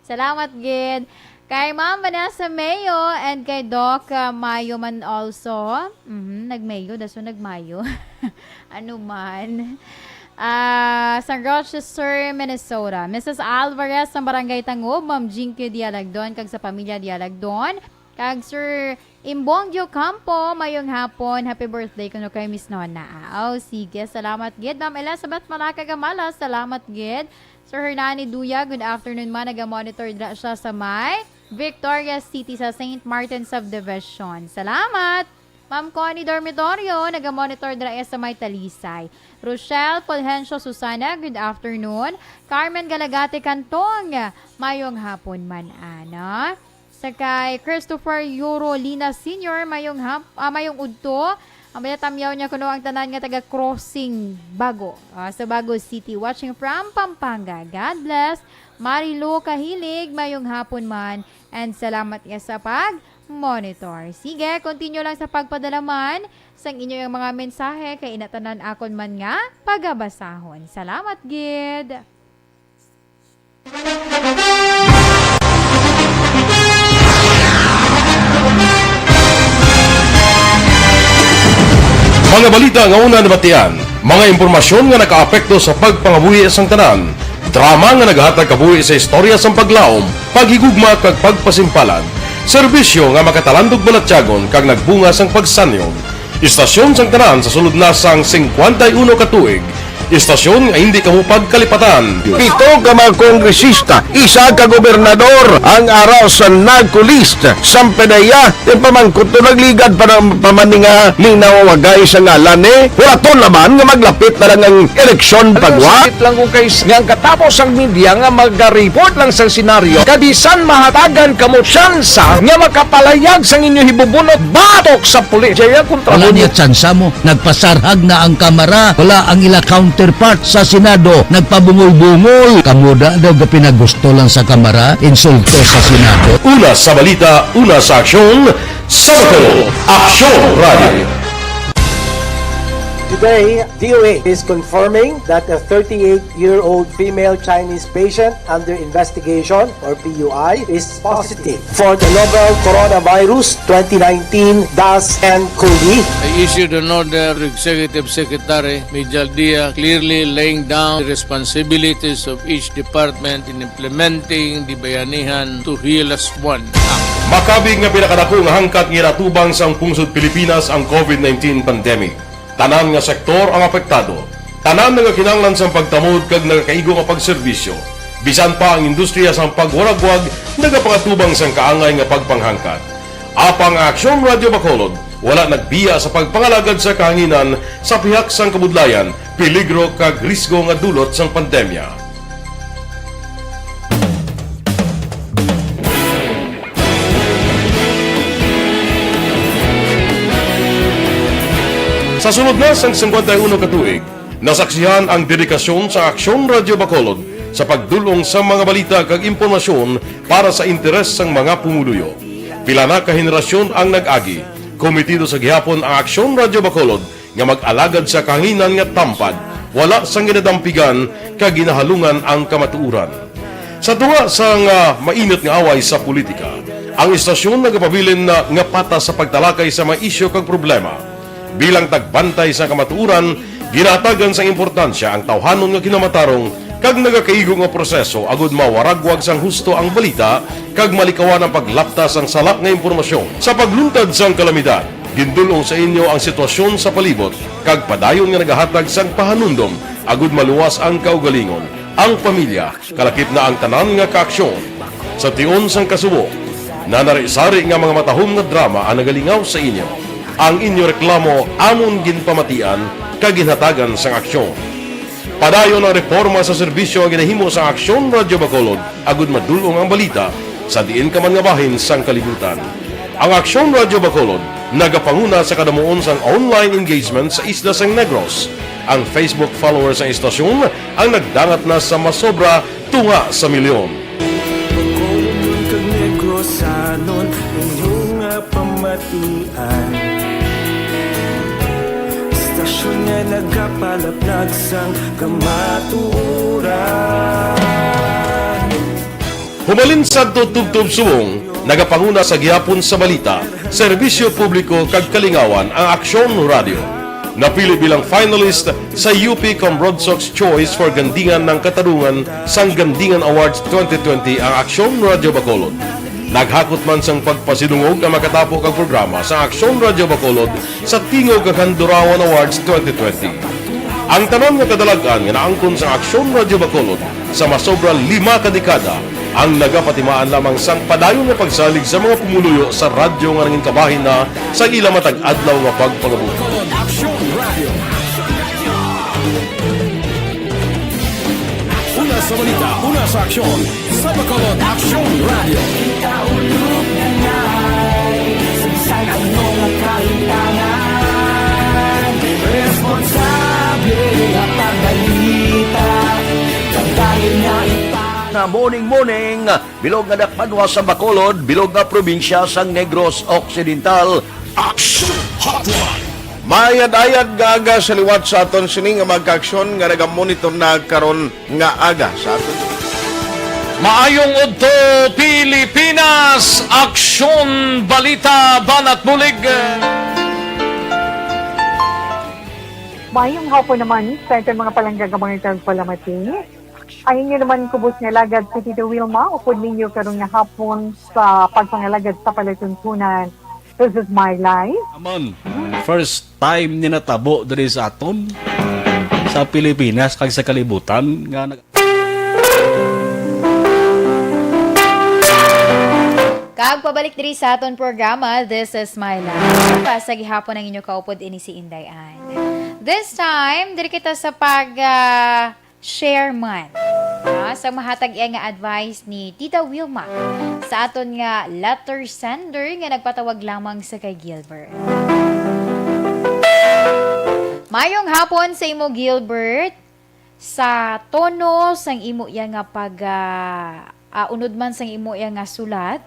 Salamat gid kay Ma'am Vanessa Mayo and kay Doc ah, Mayo man also. Mhm, nag-Mayo, daso nag-Mayo. Ano man. Ah, sa Rochester, Minnesota. Missus Alvarez sa Barangay Tangub, Ma'am Jinky Dialagdon, kag sa pamilya Dialagdon. Kag Sir Imbong Diocampo, mayong hapon. Happy birthday kuno kay Miss Nona. Aw, sige. Salamat gid. Ma'am Elizabeth Malaka Gamala, salamat gid. Sir Hernani Duya, good afternoon man. Naga-monitor dira siya sa may Victoria City sa Saint Martin Subdivision. Salamat! Ma'am Connie Dormitorio, naga-monitor dira sa may Talisay. Rochelle Fulgencio Susana, good afternoon. Carmen Galagate Cantong, mayong hapon man, ana. Sa kay Christopher Euro Lina Senior, mayong hap, ah, mayong udto. Ang bala tamyaw niya kuno ang tanan nga taga Crossing Bago, ah, sa Bago City. Watching from Pampanga. God bless. Marilu Kahilig, mayong hapon man. And salamat nga sa pag-monitor. Sige, continue lang sa pagpadala man sang inyo yung mga mensahe kay inatanan akon man nga pagabasahon. Salamat gid. Mga balita nga una nabatian, mga impormasyon nga nakaapekto sa pagpangabuhi sang tanan, Drama nga nagahatag kabuhi sa istorya sang paglaom, paghigugma, kag pagpasimpalan. Serbisyo nga makatalandog balatyagon kag nagbunga sang pagsanyon. Istasyon sang tanan sa sulod na sang singkwenta y uno ka tuig. Istasyon nga hindi kamo pagkalipatan. Pito ka mga kongresista, isa ka gobernador ang ara sa NAGCO list. Sampanaya, ti pamangkot to nagligad pa ng pamaninga ni nawawagay sa ngalan ni. Wala to naman nga maglapit na lang ang eleksyon pagwa. Sakit lang kung kay nga ang katapos ang media nga magareport lang sa senaryo, kabisan mahatagan kamo tsansa nga makapalayag sang inyo hibubunot batok sa pulis. Jaya kontra Wala mo niya tsansa mo. Nagpasarhag na ang Kamara. Wala ang ila counterpart sa Senado. Nagpabungol-bungol. Kamo da daw gapinagusto lang sa Kamara. Insulto sa Senado. Una sa balita, una sa aksyon, sa Bacolod, Aksyon Radio. Today, D O A is confirming that a thirty-eight-year-old female Chinese patient under investigation, or P U I, is positive for the novel coronavirus twenty nineteen dash N cov. I issued an order to Executive Secretary Mijal Dia, clearly laying down the responsibilities of each department in implementing the Bayanihan to Heal Us One Act. Makabig nga pinakadako nga hangkat nga ginatubang sang pungsod Pilipinas ang covid nineteen pandemic. Tanan nga sektor ang apektado. Tanan nagakinahanglan sang pagtamod kag nagakaigo nga pagserbisyo. Bisan pa ang industriya sang pagwaragwag nagapangatubang sang kaangay nga pagpanghangkat. Apang ang Aksyon Radio Bacolod wala nagbiya sa pagpangalagad sa kahanginan sa pihak sang kabudlayan, peligro kag risgo nga dulot sang pandemya. Sa sulod na sang singkwenta y uno ka tuig, nasaksihan ang dedikasyon sa Aksyon Radio Bacolod sa pagdul-ong sa mga balita kag impormasyon para sa interes sang mga pumuluyo. Pila na ka henerasyon ang nag-agi, kometido sa gihapon ang Aksyon Radio Bacolod nga mag-alagad sa kahanginan nga tampad, wala sang ginadampigan kag ginahalungan ang kamatuoran. Sa tunga sang, ah, mainit nga away sa politika, ang istasyon nagapabilin na nga patas sa pagtalakay sa mga isyu kag problema. Bilang tagbantay sa kamatuoran, ginahatagan sang importansya ang tawhanon nga kinamatarong kag nagakaigo nga proseso agud mawaragwag sang husto ang balita kag malikawan ang paglapta sang sala nga impormasyon. Sa pagluntad sang kalamidad, gindul-ong sa inyo ang sitwasyon sa palibot kag padayon nga nagahatag sang pahanumdom agud maluwas ang kaugalingon, ang pamilya, kalakip na ang tanan nga kaaksyon. Sa tion sang kasubo, nanari-sari nga mga matahom nga drama ang nagalingaw sa inyo. Ang inyo reklamo amon ginpamatian kag ginhatagan sang aksyon. Padayon ang reporma sa serbisyo nga ginahimo sang Aksyon Radio Bacolod agud madul-ong ang balita sa diin ka man nga bahin sang kalibutan. Ang Aksyon Radio Bacolod nagapanguna sa kadamuon sang online engagement sa isla sang Negros. Ang Facebook followers sang istasyon ang nagdangat na sa masobra tunga sa milyon. Bacolodnon kag Negrosanon, inyo nga pamatian. Istasyon nga nagapalaplag sang kamatuoran. Humalin sadto tubtob subong, nagapanguna sa gihapon sa balita, serbisyo publiko kag kalingawan ang Aksyon Radio. Napili bilang finalist sa U P Cambrodsoc's Choice for Gandingan ng Katarungan sang Gandingan Awards twenty twenty ang Aksyon Radio Bacolod. Naghakot man sang pagpasidungog ang makatapo kag programa sa Aksyon Radio Bacolod sa Tingog kag Handurawan Awards twenty twenty. Ang tanan nga kadalag-an nga naangkon sa Aksyon Radio Bacolod sa masobra lima ka dekada ang nagapatimaan lamang sang padayon nga pagsalig sa mga pumuluyo sa radyo nga nangin kabahin na sa ila matag adlaw nga pagpangabuhi. Aksyon Radio. Una sa balita, una sa aksyon, sa Bacolod Aksyon Radio. Sa ano nga kahimtangan, responsable nga pagbalita, pagdahil nga ipa- Nga morning, morning, bilog nga dakpanwa sa Bacolod, bilog nga probinsya sang Negros Occidental. Action Hotline. Maayad-ayad nga aga sa liwat sa aton sini nga mga kaaksyon nga nagamonitor na karon nga aga sa aton. Maayong udto, Pilipinas! Aksyon, balita, banat bulig. Maayong hapon naman sa aton mga palangga nga mga tagpalamati. Ang inyo naman kubos nga alagad si Tita Wilma, upod ninyo karon nga hapon sa pagpangalagad sa palatuntunan. This is my life. Amon, first time ni natabo diri sa aton, sa Pilipinas, kag sa kalibutan, nga nag- Kag pabalik diri sa aton programa, This is My Life. Sa gihapon ang inyo kaupod ini si Inday Ann. This time, diri kita sa pag, ah, share man, ah, sa mahatag iya nga advice ni Tita Wilma sa aton nga letter sender nga nagpatawag lamang sa kay Gilbert. Mayong hapon sa imo, Gilbert. Sa tono sang imo iya nga pag, ah, ah, unod man sang imo iya nga sulat,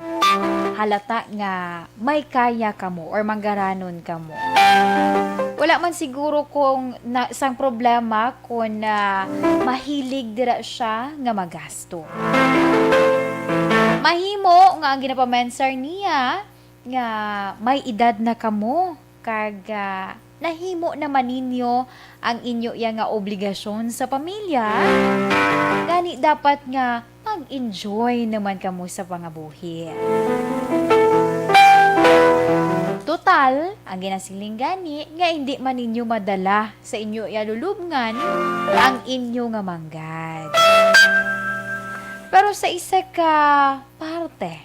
halata nga may kaya kamo or manggaranon kamo. Wala man siguro kung na, sang problema kung, ah, mahilig dira siya nga magasto. Mahimo nga ang ginapamensar niya nga may edad na kamo kag, ah, nahimo naman ninyo ang inyo iya nga obligasyon sa pamilya, gani dapat nga mag-enjoy naman kamo sa pangabuhi. Total, ang ginasiling gani nga hindi man ninyo madala sa inyo iya lulubngan ang inyo nga manggad. Pero sa isa ka parte,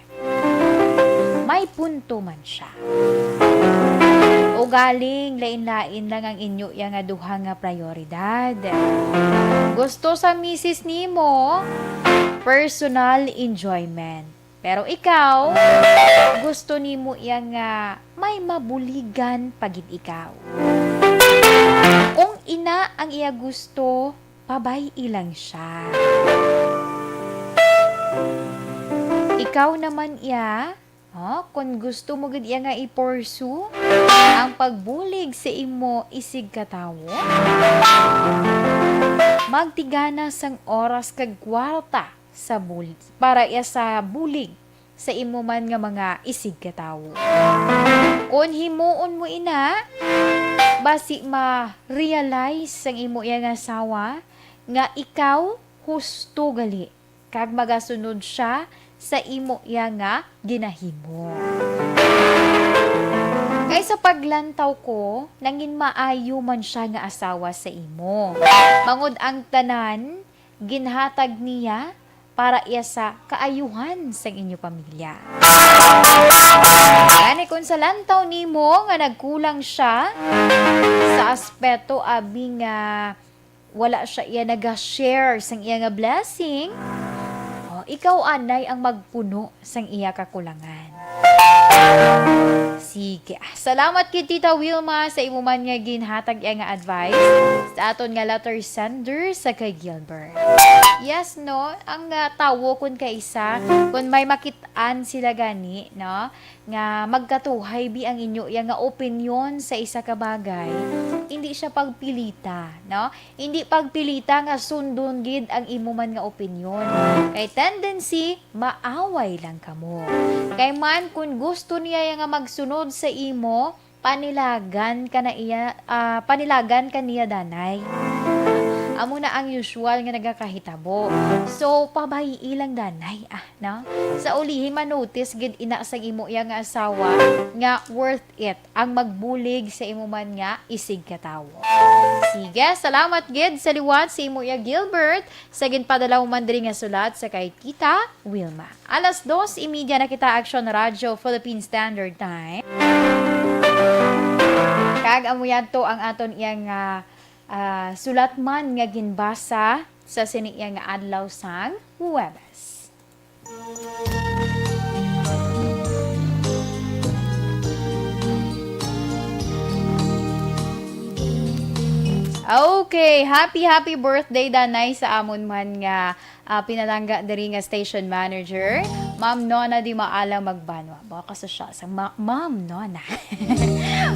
may punto man siya. Ugaling lain-lain lang ang inyo iya nga duha nga prioridad. Gusto sa misis nimo, personal enjoyment. Pero ikaw, gusto nimo iya nga may mabuligan pa gid ikaw. Kung ina ang iya gusto, pabay-i lang siya. Ikaw naman iya, ha? Kung gusto mo gid iya nga i-pursue ang pagbulig sa imo isigkatawo, magtigana sang oras kag kwarta sa bul-, para iya sa bulig sa imo man nga mga isigkatawo. Kon himuon mo ina, basi ma-realize sang imo iya nga asawa nga ikaw husto gali kag magasunod siya sa imo iya nga ginahimo. Kay sa paglantaw ko, nangin maayo man siya nga asawa sa imo. Bangod ang tanan, ginhatag niya para iya sa kaayuhan sang inyo pamilya. Gani, kung sa lantaw nimo nga nagkulang siya sa aspeto abi nga wala siya iya naga-share sang iya nga blessing, oh, ikaw anay ang magpuno sang iya kakulangan. Sige. Salamat kay Tita Wilma sa imo man nga ginhatag iya nga advice sa aton nga letter sender sa kay Gilbert. Yes, no? Ang, ah, tawo kun kaisa, kun may makit-an sila gani, no? Nga magkatuhay bi ang inyo iya nga opinyon sa isa ka bagay, hindi siya pagpilita, no? Hindi pagpilita nga sundon gid ang imo man nga opinyon. Kay tendency, maaway lang kamo. Kay man, kun gusto niya ya nga magsunod sa imo, panilagan ka na iya, ah, panilagan ka niya, danay. Amo na ang usual nga nagakahitabo. So, pabay-i lang, danay, ah, no? Sa ulihi, manotice gid ina sang imo iya nga asawa nga worth it ang magbulig sa imo man nga isigkatawo. Sige, salamat gid sa liwat sa imo iya, Gilbert, sa ginpadala mo man diri nga sulat sa kay Tita Wilma. Alas dos y media na kita, Action Radio Philippine Standard Time. Kag amo yadto ang aton iya nga, ah, sulat man nga ginbasa sa sini iya nga adlaw sang Huwebes. Okay, happy, happy birthday, danay, sa amon man nga, ah, pinalangga diri nga station manager, Ma'am Nona Di Maala Magbanwa. Baka sa siya, sa Ma-, Ma'am Nona.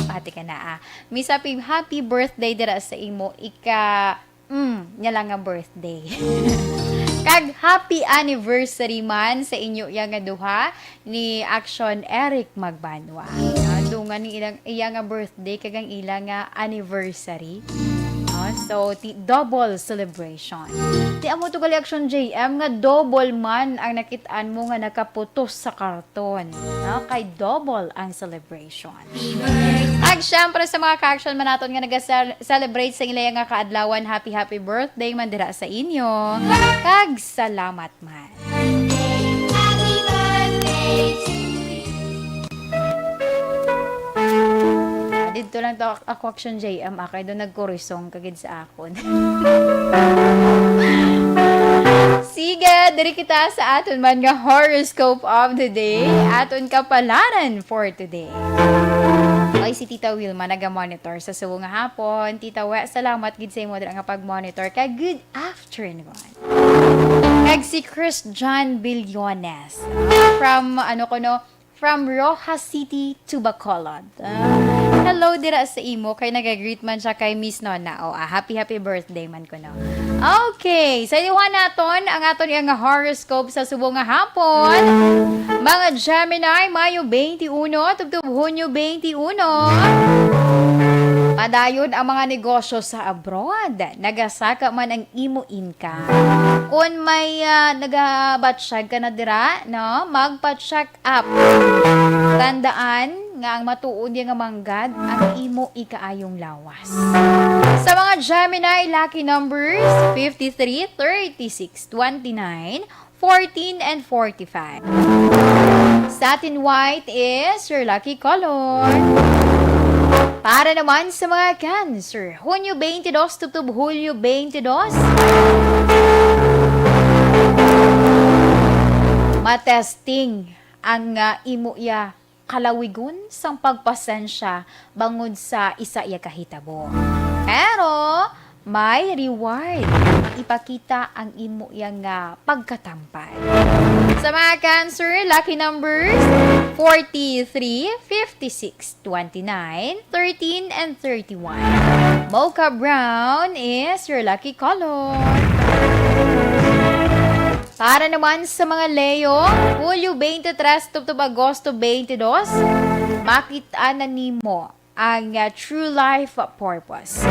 Pati ka na, ah. Miss, happy, happy birthday dira sa imo ika, mm, nya lang nga birthday. Kag happy anniversary man sa inyo iya nga duha ni Action Eric Magbanwa. Ah, dungan ni ilang, iya nga birthday kag ang ila nga anniversary. Oh, So, ti-, double celebration. Ti amo to gali, Action J M, nga double man ang nakit-an mo nga nakaputos sa karton, no? Kay double ang celebration. Kag syempre sa mga ka-action man naton nga naga-celebrate sa ila nga kaadlawan, happy, happy birthday man dira sa inyo. Kag salamat man. Ah, didto lang to ako, Action J M, ah, kay do nagkurisong ka gid sa akon. Sige, diri kita sa aton man nga horoscope of the day. Aton kapalaran for today. Oy, si Tita Wilma naga-monitor sa Subo nga hapon. Tita We, salamat gid sa imo dira nga pag-monitor. Kag good afternoon. Kag si Chris John Billones, from, ano ko, no, from Roxas City to Bacolod. Ah, hello dira sa imo, kay nagagreet man siya kay Miss Nona. O, ah, happy, happy birthday man ko, no? Okay, sa iluhan naton ang aton nga horoscope sa Subo nga hapon. Mga Gemini, Mayo twenty-one tubtob Hunyo twenty-one. Padayon ang mga negosyo sa abroad. Nagasaka man ang imo income. Kung may, ah, nagabatsyag ka na dira, no? Magpa-check up. Tandaan nga ang matuod niya nga manggad ang imo ikaayong lawas. Sa mga Gemini, lucky numbers fifty-three, thirty-six, twenty-nine, fourteen, and forty-five. Satin white is your lucky color. Para naman sa mga Cancer, Hunyo twenty-two tubtob Hulyo twenty-two. Matesting ang, ah, imo iya kalawigon sang pagpasensya bangod sa isa iya kahitabo. Pero may reward. Ipakita ang imo iya nga pagkatampad. Sa mga Cancer, lucky numbers forty-three, fifty-six, twenty-nine, thirteen, and thirty-one. Mocha brown is your lucky color. Para naman sa mga Leo, Hulyo twenty-three tubtob Agosto twenty-two, makita na nimo ang, ah, true life purpose.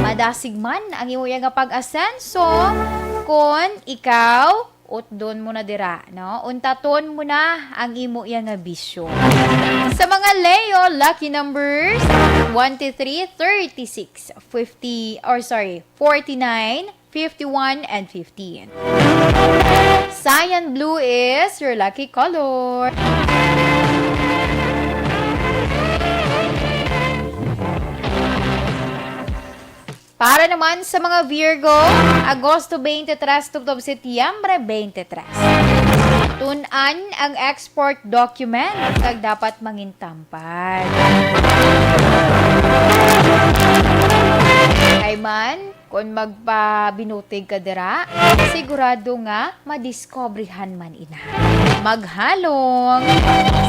Madasig man ang imo iya nga pag-asenso kon ikaw utdon mo na dira, no? Untaton mo na ang imo iya nga bisyo. Sa mga Leo, lucky numbers twenty-three, thirty-six, fifty, or sorry, forty-nine, fifty-one, and fifteen. Cyan blue is your lucky color. Para naman sa mga Virgo, Agosto twenty-three tubtob Setyembre twenty-three. Tun-an ang export document kag dapat mangintampad. Kay man, kon magpabinutig ka dira, sigurado nga madiskobrehan man ina. Maghalong.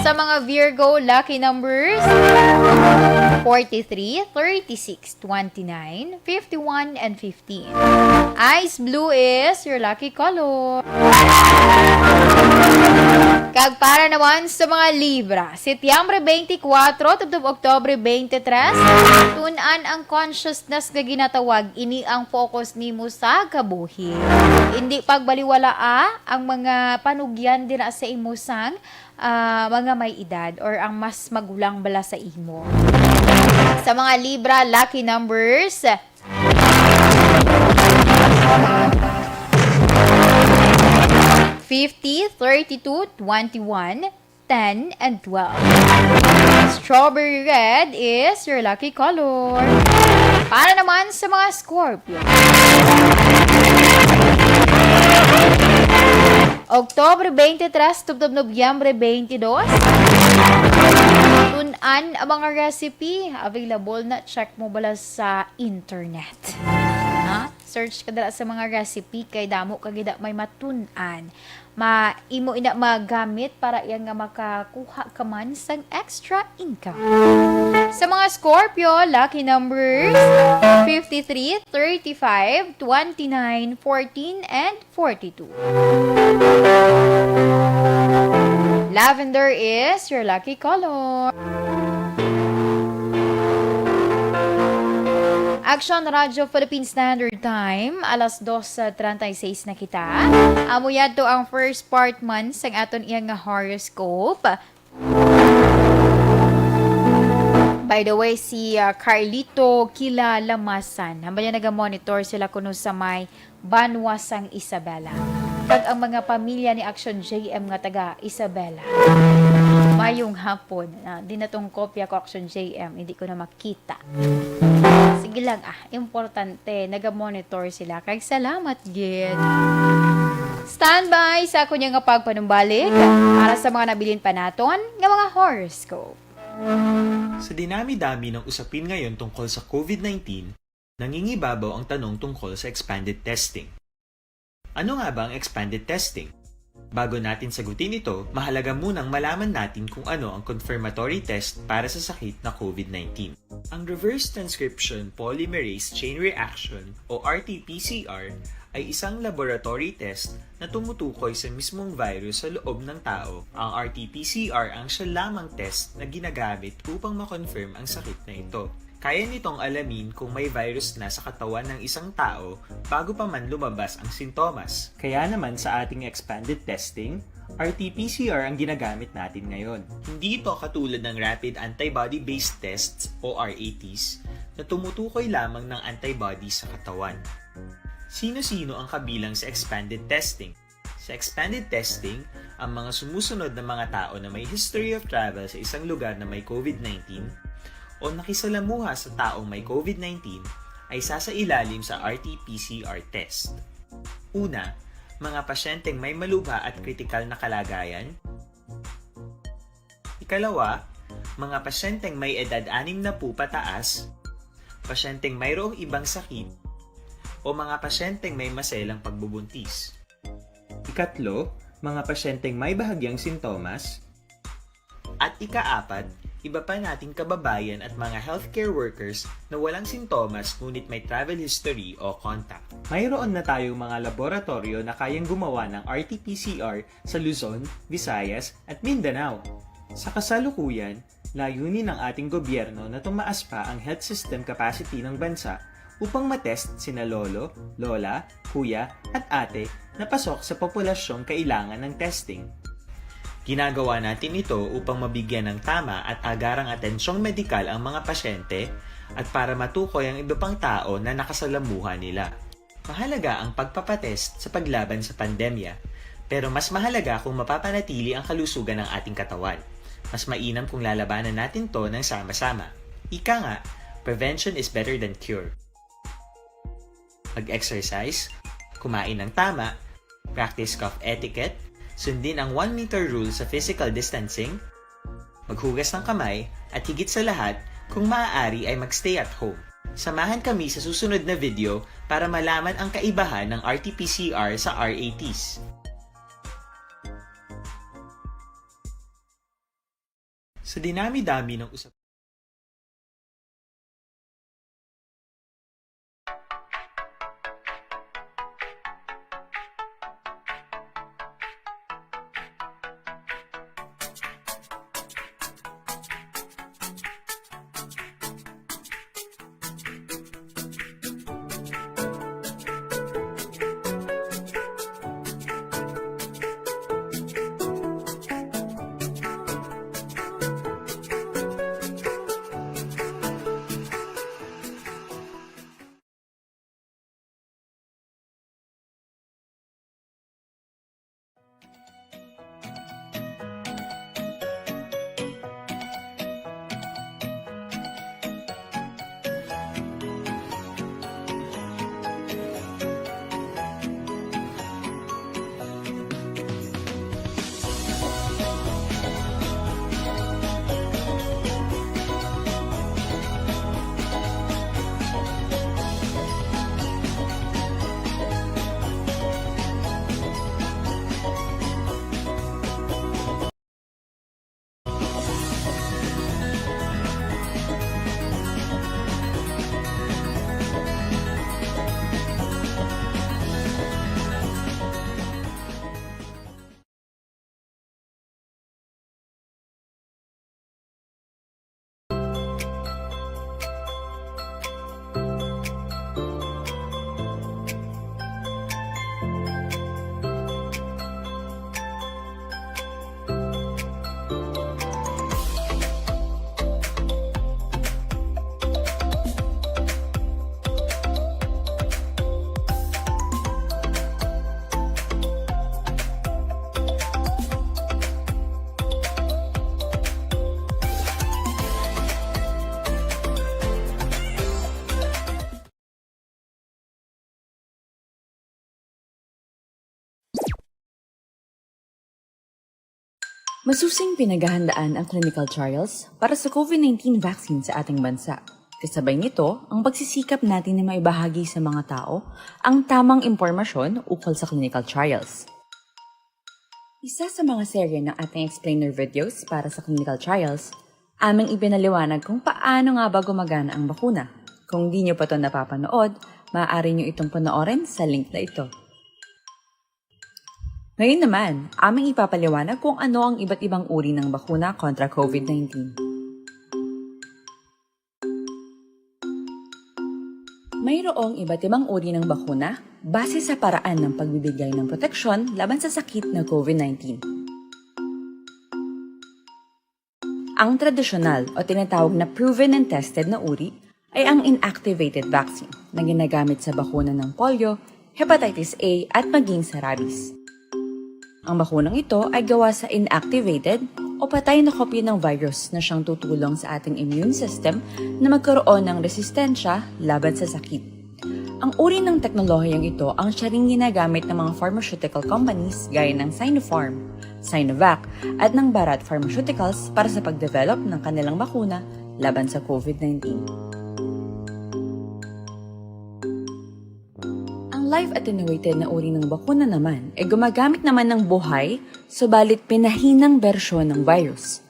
Sa mga Virgo, lucky numbers forty-three, thirty-six, twenty-nine, fifty-one, and fifteen. Ice blue is your lucky color. Kag para naman sa mga Libra, Setyembre twenty-four tubtob Oktobre twenty-three, tun-an ang consciousness nga ginatawag. Ini ang focus nimo sa kabuhi. Hindi pagbaliwalaa ang mga panugyan dira sa imo sang, ah, mga may edad or ang mas magulang bala sa imo. Sa mga Libra, lucky numbers fifty, thirty-two, twenty-one, ten, and twelve. Strawberry red is your lucky color. Para naman sa mga Scorpio, Oktobre twenty-three tubtob Nobyembre twenty-two. Tun-an ang mga recipe. Available na. Check mo bala sa internet. Ha? Search ka dala sa mga recipe kay damo ka gid may matun-an. Ma, imo ina magamit para iya nga makakuha ka man sang extra income. Sa mga Scorpio, lucky numbers fifty-three, thirty-five, twenty-nine, fourteen, and forty-two. Lavender is your lucky color. Action Radio Philippine Standard Time, alas dos treinta y seis na kita. Amo yadto ang first part man sang aton iya nga horoscope. By the way, si, ah, Carlito Kila Lamasan, hambal niya naga-monitor sila kuno sa may banwa sang Isabela. Kag ang mga pamilya ni Action J M nga taga Isabela. Mayong hapon. Ah, di na tong kopya ko, Action J M. Hindi ko na makita. Sige lang, ah. Importante, naga-monitor sila. Kag salamat gid. Standby sa ako niya nga pagpanumbalik para sa mga nabilin pa naton nga mga horoscope. Sa dinami-dami ng usapin ngayon tungkol sa COVID nineteen, nangingibabaw ang tanong tungkol sa expanded testing. Ano nga ba ang expanded testing? Bago natin sagutin ito, mahalaga munang malaman natin kung ano ang confirmatory test para sa sakit na COVID nineteen. Ang reverse transcription polymerase chain reaction o R T P C R ay isang laboratory test na tumutukoy sa mismong virus sa loob ng tao. Ang R T P C R ang siya lamang test na ginagamit upang ma-confirm ang sakit na ito. Kaya nitong alamin kung may virus na sa katawan ng isang tao bago pa man lumabas ang sintomas. Kaya naman sa ating expanded testing, R T P C R ang ginagamit natin ngayon. Hindi ito katulad ng rapid antibody-based tests o R A Ts na tumutukoy lamang ng antibody sa katawan. Sino-sino ang kabilang sa expanded testing? Sa expanded testing, ang mga sumusunod na mga tao na may history of travel sa isang lugar na may COVID nineteen o nakisalamuha sa taong may COVID nineteen ay sasailalim sa R T P C R test. Una, mga pasyenteng may malubha at kritikal na kalagayan. Ikalawa, mga pasyenteng may edad anim na po pataas, pasyenteng mayroong ibang sakit, o mga pasyenteng may maselang pagbubuntis. Ikatlo, mga pasyenteng may bahagyang sintomas. At ikaapat, iba pa nating kababayan at mga healthcare workers na walang sintomas ngunit may travel history o contact. Mayroon na tayong mga laboratoryo na kayang gumawa ng R T P C R sa Luzon, Visayas, at Mindanao. Sa kasalukuyan, layunin ng ating gobyerno na tumaas pa ang health system capacity ng bansa upang matest sina lolo, lola, kuya, at ate na pasok sa populasyong kailangan ng testing. Ginagawa natin ito upang mabigyan ng tama at agarang atensyong medikal ang mga pasyente at para matukoy ang iba pang tao na nakasalamuha nila. Mahalaga ang pagpapatest sa paglaban sa pandemya, pero mas mahalaga kung mapapanatili ang kalusugan ng ating katawan. Mas mainam kung lalabanan natin 'to ng sama-sama. Ika nga, prevention is better than cure. Mag-exercise, kumain ng tama, practice cough etiquette, sundin ang one meter rule sa physical distancing, maghugas ng kamay, at higit sa lahat, kung maaari ay mag-stay at home. Samahan kami sa susunod na video para malaman ang kaibahan ng R T P C R sa R A Ts. Sa dinami-dami ng usap- Masusing pinaghahandaan ang clinical trials para sa COVID nineteen vaccine sa ating bansa. Kasabay nito, ang pagsisikap natin na maibahagi sa mga tao ang tamang impormasyon ukol sa clinical trials. Isa sa mga serye ng ating explainer videos para sa clinical trials, aming ipinaliwanag kung paano nga ba gumagana ang bakuna. Kung di nyo pa to napapanood, maaari nyo itong panoorin sa link na ito. Ngayon naman, aming ipapaliwanag kung ano ang iba't ibang uri ng bakuna kontra COVID nineteen. Mayroong iba't ibang uri ng bakuna base sa paraan ng pagbibigay ng proteksyon laban sa sakit na COVID nineteen. Ang tradisyonal o tinatawag na proven and tested na uri ay ang inactivated vaccine na ginagamit sa bakuna ng polio, hepatitis A, at maging sa rabies. Ang bakunang ito ay gawa sa inactivated o patay na kopya ng virus na siyang tutulong sa ating immune system na magkaroon ng resistensya laban sa sakit. Ang uri ng teknolohiyang ito ang siya ring ginagamit ng mga pharmaceutical companies gaya ng Sinopharm, Sinovac, at ng Bharat Pharmaceuticals para sa pagdevelop ng kanilang bakuna laban sa COVID nineteen. Ang live attenuated na uri ng bakuna naman ay gumagamit naman ng buhay, subalit pinahinang bersyon ng virus.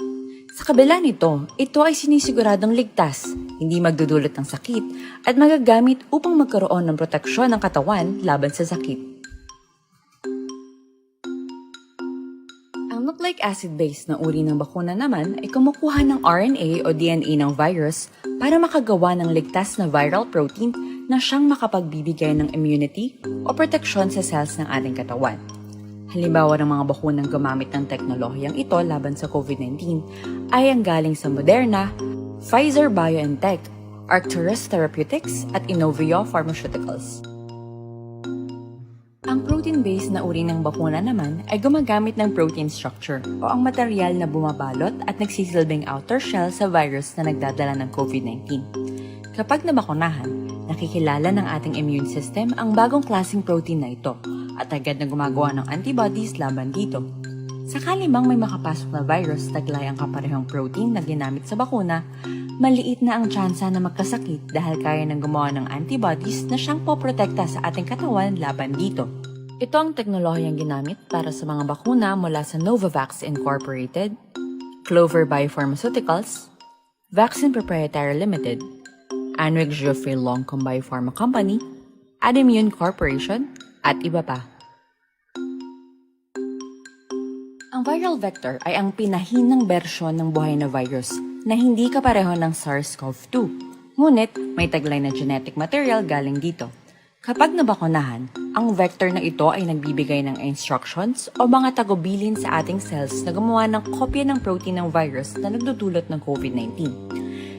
Sa kabila nito, ito ay sinisiguradong ligtas, hindi magdudulot ng sakit, at magagamit upang magkaroon ng proteksyon ng katawan laban sa sakit. Ang nucleic acid-based na uri ng bakuna naman ay kumukuha ng R N A o D N A ng virus para makagawa ng ligtas na viral protein na siyang makapagbibigay ng immunity o proteksyon sa cells ng ating katawan. Halimbawa ng mga bakunang gumamit ng teknolohiyang ito laban sa COVID nineteen ay ang galing sa Moderna, Pfizer-BioNTech, Arcturus Therapeutics, at Inovio Pharmaceuticals. Ang protein-based na uri ng bakuna naman ay gumagamit ng protein structure o ang material na bumabalot at nagsisilbing outer shell sa virus na nagdadala ng COVID nineteen. Kapag nabakunahan, nakikilala ng ating immune system ang bagong klaseng protein na ito at agad na gumagawa ng antibodies laban dito. Sakali mang may makapasok na virus taglay ang kaparehong protein na ginamit sa bakuna, maliit na ang tsansa na magkasakit dahil kaya nang gumawa ng antibodies na siyang poprotekta sa ating katawan laban dito. Ito ang teknolohiyang ginamit para sa mga bakuna mula sa Novavax Incorporated, Clover Biopharmaceuticals, Vaccine Proprietary Limited, Anwick Geoffrey Longcom Biopharma Company, Adimmune Corporation, at iba pa. Ang viral vector ay ang pinahinang bersyon ng buhay na virus na hindi kapareho ng SARS-CoV two, ngunit may taglay na genetic material galing dito. Kapag nabakunahan, ang vector na ito ay nagbibigay ng instructions o mga tagubilin sa ating cells na gumawa ng kopya ng protein ng virus na nagdudulot ng COVID nineteen.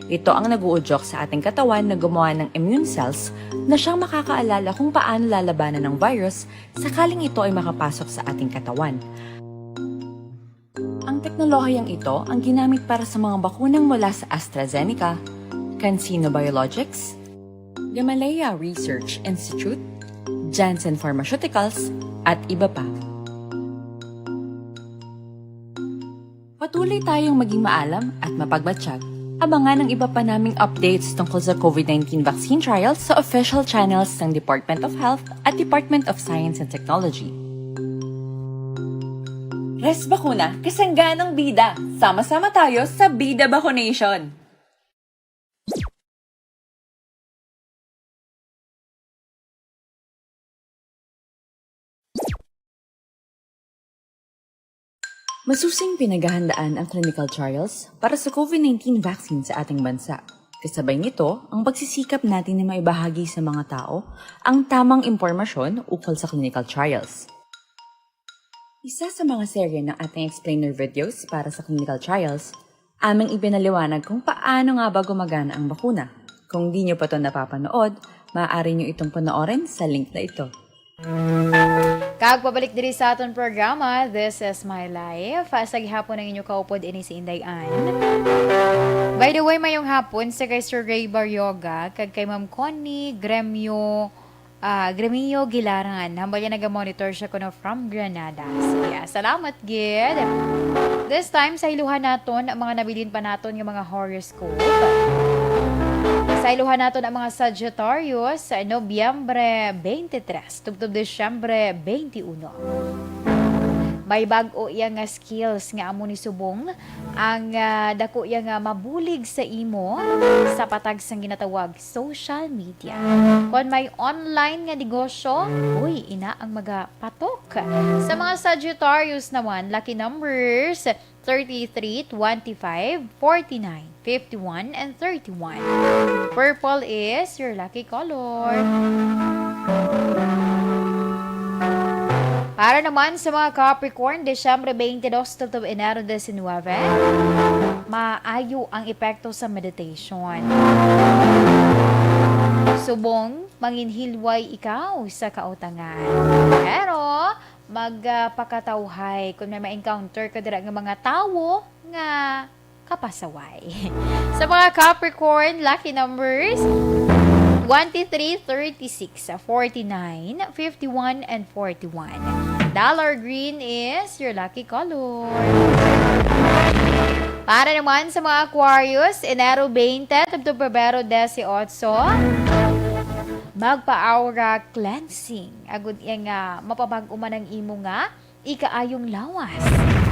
Ito ang nag-uudyok sa ating katawan na gumawa ng immune cells na siyang makakaalala kung paano lalabanan ng virus sakaling ito ay makapasok sa ating katawan. Ang teknolohiyang ito ang ginamit para sa mga bakunang mula sa AstraZeneca, CanSino Biologics, Gamaleya Research Institute, Janssen Pharmaceuticals, at iba pa. Patuloy tayong maging maalam at mapagmatsyag. Abangan ang iba pa naming updates tungkol sa COVID nineteen vaccine trials sa official channels ng Department of Health at Department of Science and Technology. Res Bakuna, kasangganang bida. Sama-sama tayo sa Bida Bakunation. Masusing pinaghahandaan ang clinical trials para sa COVID nineteen vaccine sa ating bansa. Kasabay nito, ang pagsisikap natin na maibahagi sa mga tao ang tamang impormasyon ukol sa clinical trials. Isa sa mga serye ng ating explainer videos para sa clinical trials, aming ipinaliwanag kung paano nga ba gumagana ang bakuna. Kung di nyo pa to napapanood, maaari nyo itong panoorin sa link na ito. Kag pabalik diri sa aton programa, This is My Life. Sa gihapon ang inyo kaupod ini si Inday Ann. By the way, mayong hapon sa kay Sir Ray Baryoga kag kay Ma'am Connie Gremio ah, Gremio Gilaran. Hambal niya naga-monitor siya kuno from Granada. Sige, ah, salamat gid. This time, sayluhan naton ang mga nabilin pa naton nga mga horoscope. Sayluhan naton ang mga Sagittarius sa Nobyembre twenty-three tubtob Disyembre twenty-one. May bag-o iya nga skills nga amo ni subong ang, ah, dako iya nga mabulig sa imo sa patag sang ginatawag social media. Kon may online nga negosyo, uy, ina ang magapatok. Sa mga Sagittarius naman, lucky numbers thirty-three, twenty-five, forty-nine, fifty-one, and thirty-one. Purple is your lucky color. Para naman sa mga Capricorn, Disyembre twenty-two tubtob Enero diecinuebe, maayo ang epekto sa meditation. Subong, manginhilway ikaw sa kautangan. Pero, magpakatawhay kung may ma-encounter ka dira nga mga tawo nga kapasaway. Sa mga Capricorn, lucky numbers, twenty-three, thirty-six, forty-nine, fifty-one, and forty-one. Dollar green is your lucky color. Para naman sa mga Aquarius, Enero twenty tubtob Pebrero dieciocho, magpa-aura cleansing. Agud iya nga mapabag-o man ang imo nga ikaayong lawas.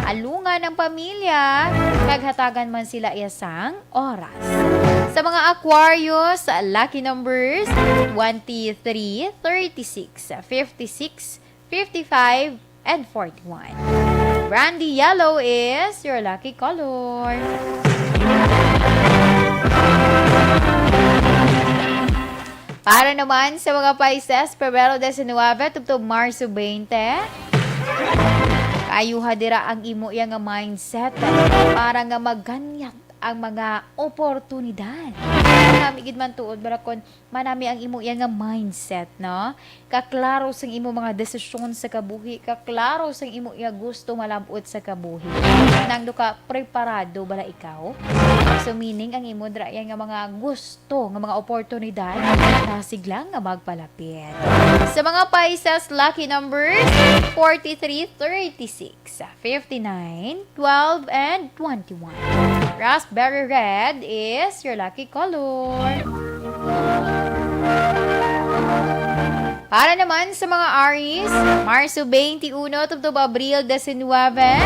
Alungan ang pamilya, kag hatagan man sila iya sang oras. Sa mga Aquarius, lucky numbers, twenty-three, thirty-six, fifty-six, fifty-five, and forty-one. Brandy yellow is your lucky color. Para naman sa mga Pisces, Pebrero diecinuebe tubtob Marso twenty, kaayuha dira ang imo iya nga mindset para nga maganyat ang mga oportunidad. Nami gid man tuod, bala, kon manami ang imo iya nga mindset, no? Kaklaro sang imo mga desisyon sa kabuhi, kaklaro sang imo iya gusto malab-ot sa kabuhi. Nang do ka preparado bala ikaw? So, meaning ang imo dira iya nga mga gusto nga mga oportunidad, dasig lang nga magpalapit. Sa mga Pisces, lucky numbers, forty-three, thirty-six, fifty-nine, twelve, and twenty-one. Raspberry red is your lucky color. Para naman sa mga Aries, Marso twenty-one tubtob Abril diecinuebe,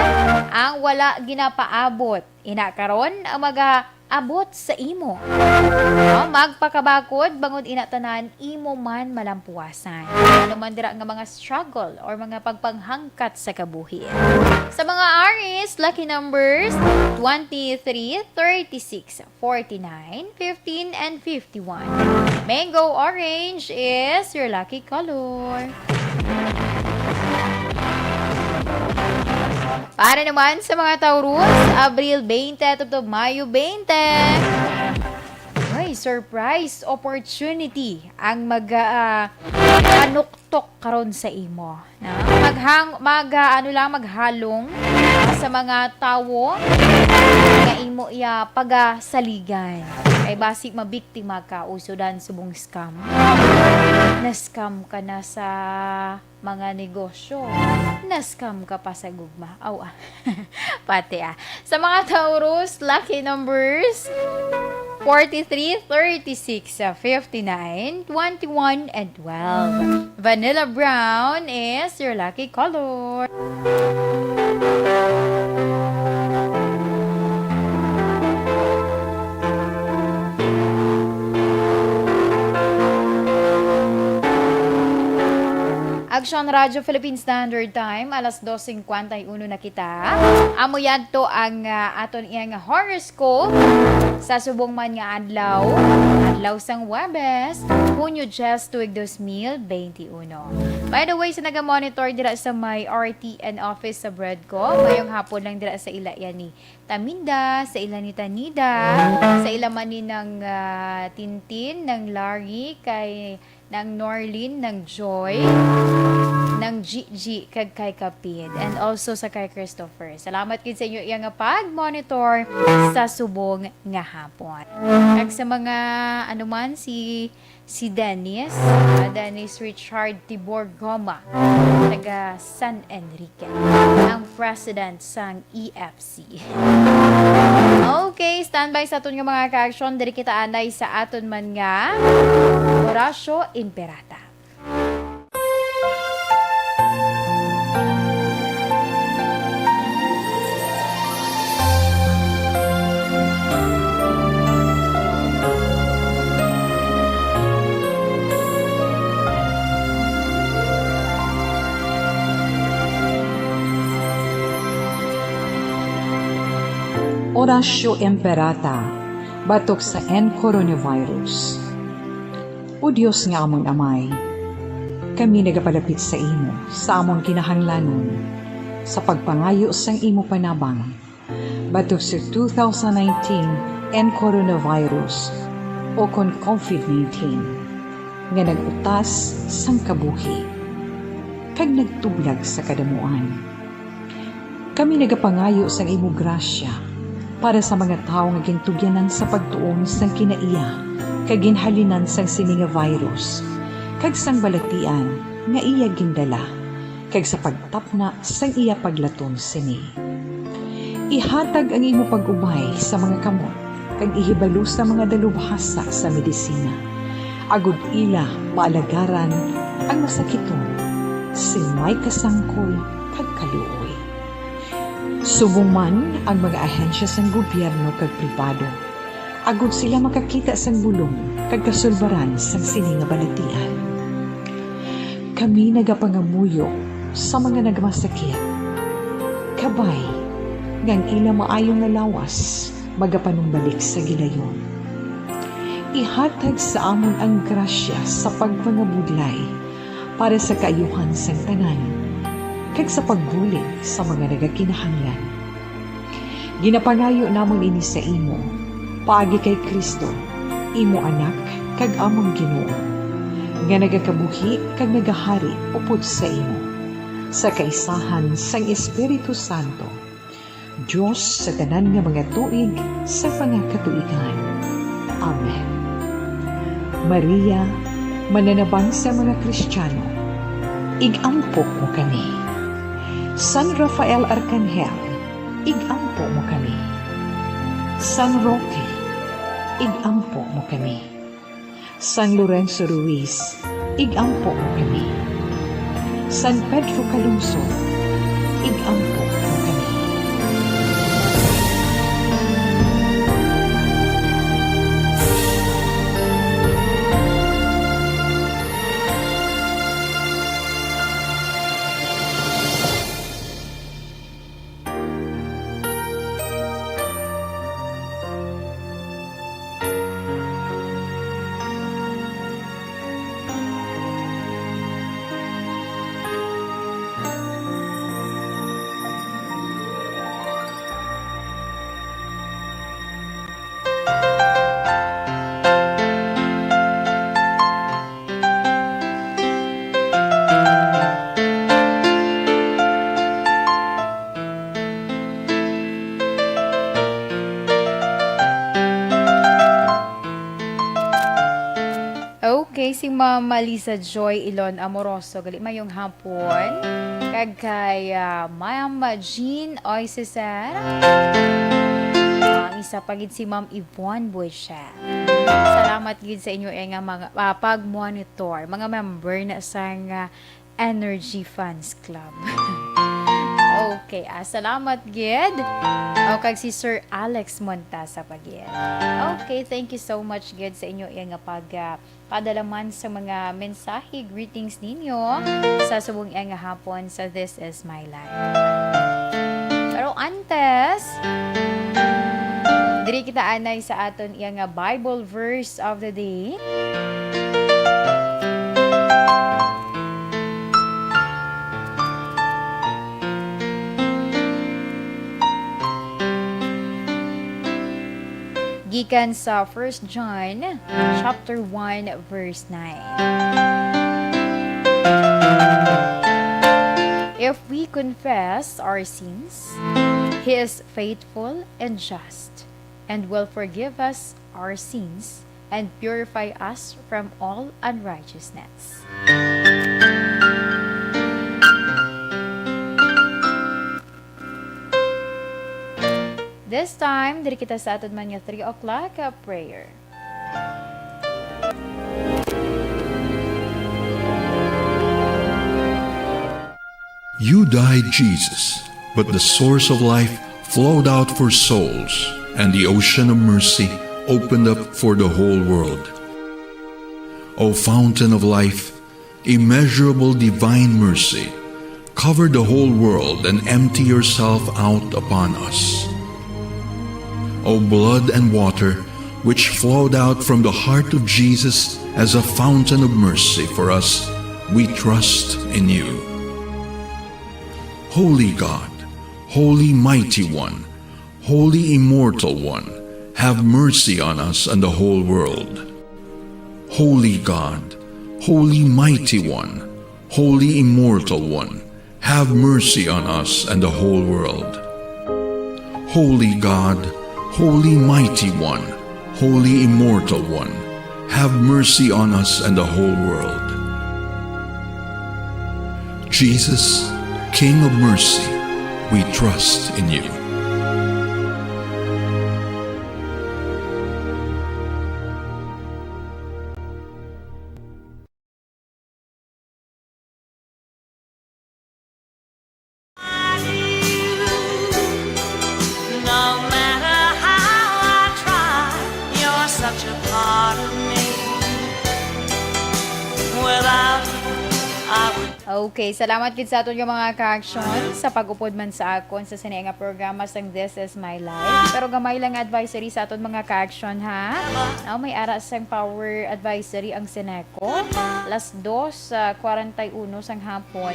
ang wala ginapaabot. Ina karon ang mag-abot sa imo. No? Magpakabakod, bangod ina tanan imo man malampuasan. Ano man dira nga mga struggle or mga pagpanghangkat sa kabuhi. Sa mga Aries, lucky numbers, twenty-three, thirty-six, forty-nine, fifteen, and fifty-one. Mango orange is your lucky color. Para naman sa mga Taurus, Abril twenty tubtob Mayo twenty. Ay, surprise opportunity ang mag, ah, panuktok karon sa imo, no? Maghang-, mag, ah, ano lang, maghalong, ah, sa mga tawo nga imo iya pagasaligan. Kay basi mabiktima ka, usudan subong scam. Na-scam ka na sa mga negosyo. Na-scam ka pa sa gugma. Aw, ah. Pati, ah. Sa mga Taurus, lucky numbers, forty-three, thirty-six, fifty-nine, twenty-one, and twelve. Vanilla brown is your lucky color. Aksyon Radyo Philippine Standard Time, alas dos cincuenta y uno na kita. Amo yadto ang, ah, aton iyang horoscope sa subong man nga adlaw, adlaw sang Huwebes, Hunyo diyes, tuig dos mil beinti uno. By the way, sa naga-monitor dira sa may R T N office sa Bredco, mayong hapon lang dira sa ila yan ni Taminda, sa ila ni Tanida, sa ila man ni nang, ah, Tintin, nang Larry, kay Nang Norlene, nang Joy, nang Gigi, kag kay Kapid, and also sa kay Christopher. Salamat gid sa inyo iya nga pag-monitor sa subong nga hapon. Kag sa mga, ano man, si, si Dennis, ah, Dennis Richard Tibor Goma, taga San Enrique, ang president sang E F C. Okay, standby sa aton nga mga ka-action. Diri kita anay sa aton man nga Oratio Imperata. Oratio Imperata, batok sa N coronavirus. O Dios nga amon Amay, kami nagapalapit sa imo sa amon kinahanglanon sa pagpangayo sang imo panabang batok sa two thousand nineteen N coronavirus, o kon COVID nineteen, nga nag-utas sang kabuhi kag nagtublag sa kadamuan. Kami nagapangayo sang imo grasya para sa mga tawo nga gintugyanan sa pagtuon sang kinaiya kag ginhalinan sang sini nga virus, kag sang balatian nga iya gindala, kag sa pagtapna sang iya paglaton sini. Ihatag ang imo pag-ubay sa mga kamot kag ihibalo sa mga dalubhasa sa medisina, agod ila maalagaran ang masakiton sing may kasangkol kag kaluoy. Subong man ang mga ahensya sang gobyerno kag pribado, agod sila makakita sang bulong kag kasulbaran sang sini nga balatian. Kami nagapangamuyo sa mga nagmasakit, kabay nga ang ila maayo nga lawas magapanumbalik sa gilayon. Ihatag sa amon ang grasya sa pagpangabudlay para sa kaayuhan sang tanan, kag sa pagbulig sa mga nagakinahanglan. Ginapangayo namon ini sa imo, paagi kay Cristo, imo Anak kag amon Ginoo, nga nagakabuhi kag nagahari upod sa imo, sa kaisahan sang Espiritu Santo, Dios sa tanan nga mga tuig sa mga katuigan. Amen. Maria, mananabang sa mga Kristiyano, ig-ampo mo kami. San Rafael Arcangel, ig-ampo mo kami. San Roque, ig-ampo mo kami. San Lorenzo Ruiz, ig-ampo mo kami. San Pedro Calungsod, ig-ampo mo kami. Okay, si Ma'am Lisa Joy Ilon Amoroso, gali, mayong hapon. Kag kay, ah, Ma'am Jean Oy Cesar. Ah, ang isa pa gid si Ma'am Yvonne Buicha. Salamat gid sa inyo, eh, nga mga, ah, pag-monitor, mga member na sang, ah, Energy Fans Club. Okay, ah, salamat gid. O, kag si Sir Alex Montasa pa gid. Okay, thank you so much gid sa inyo iya nga pag, ah, padala man sa mga mensahe, greetings ninyo sa subong iya nga hapon sa This Is My Life. Pero antes, diri kita anay sa aton iya nga Bible verse of the day. Ikan sa First John chapter one, verse nine. If we confess our sins, He is faithful and just and will forgive us our sins and purify us from all unrighteousness. This time, diri kita sa aton man nga three o'clock, uh, prayer. You died, Jesus, but the source of life flowed out for souls, and the ocean of mercy opened up for the whole world. O fountain of life, immeasurable divine mercy, cover the whole world and empty yourself out upon us. O blood and water, which flowed out from the heart of Jesus as a fountain of mercy for us, we trust in you. Holy God, Holy Mighty One, Holy Immortal One, have mercy on us and the whole world. Holy God, Holy Mighty One, Holy Immortal One, have mercy on us and the whole world. Holy God, Holy Mighty One, Holy Immortal One, have mercy on us and the whole world. Jesus, King of mercy, we trust in you. No matter how I try, you're such a part of me. Without you, I would Okay, salamat gid sa aton nga mga ka-action sa pag-upod man sa akon sa sini nga programa sang This Is My Life. Pero gamay lang nga advisory sa aton mga ka-action, ha? Now, may ara sang power advisory ang Seneco. Alas dos, ah, kwarenta y uno sang hapon.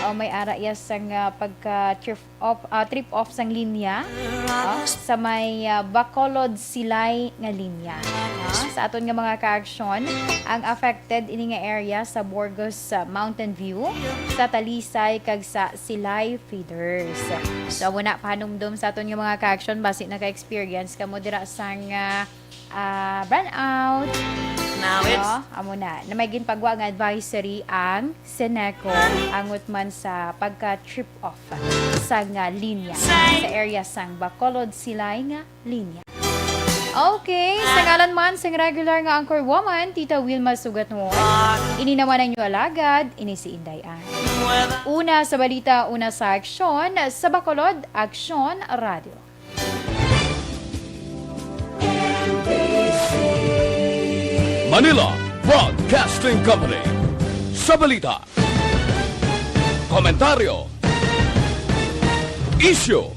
Oh, may ara iya sang, ah, pagka trip off, ah, trip off sang linya, ah, sa may, ah, Bacolod Silay nga linya. Ah, sa aton nga mga ka-action, ang affected ini nga area sa Burgos, ah, Mountain View, sa Talisay kag sa Silay feeders. So, amo na, pahanumdom sa aton nga mga ka-action, basi naka-experience kamo dira sang, ah, ah, brownout. Now it's Oh, amo na. Na may ginpagwa nga advisory ang Seneco angot man sa pagka trip off sang, ah, linya sa area sang Bacolod Silay nga linya. Okay, sa ngalan man sang regular nga anchor woman, Tita Wilma Sugatnor, ini naman ang inyo alagad, ini si Inday Ann. Una sa balita, una sa aksyon, sa Bacolod, Aksyon Radio. Manila Broadcasting Company. Sa balita, komentaryo, isyu,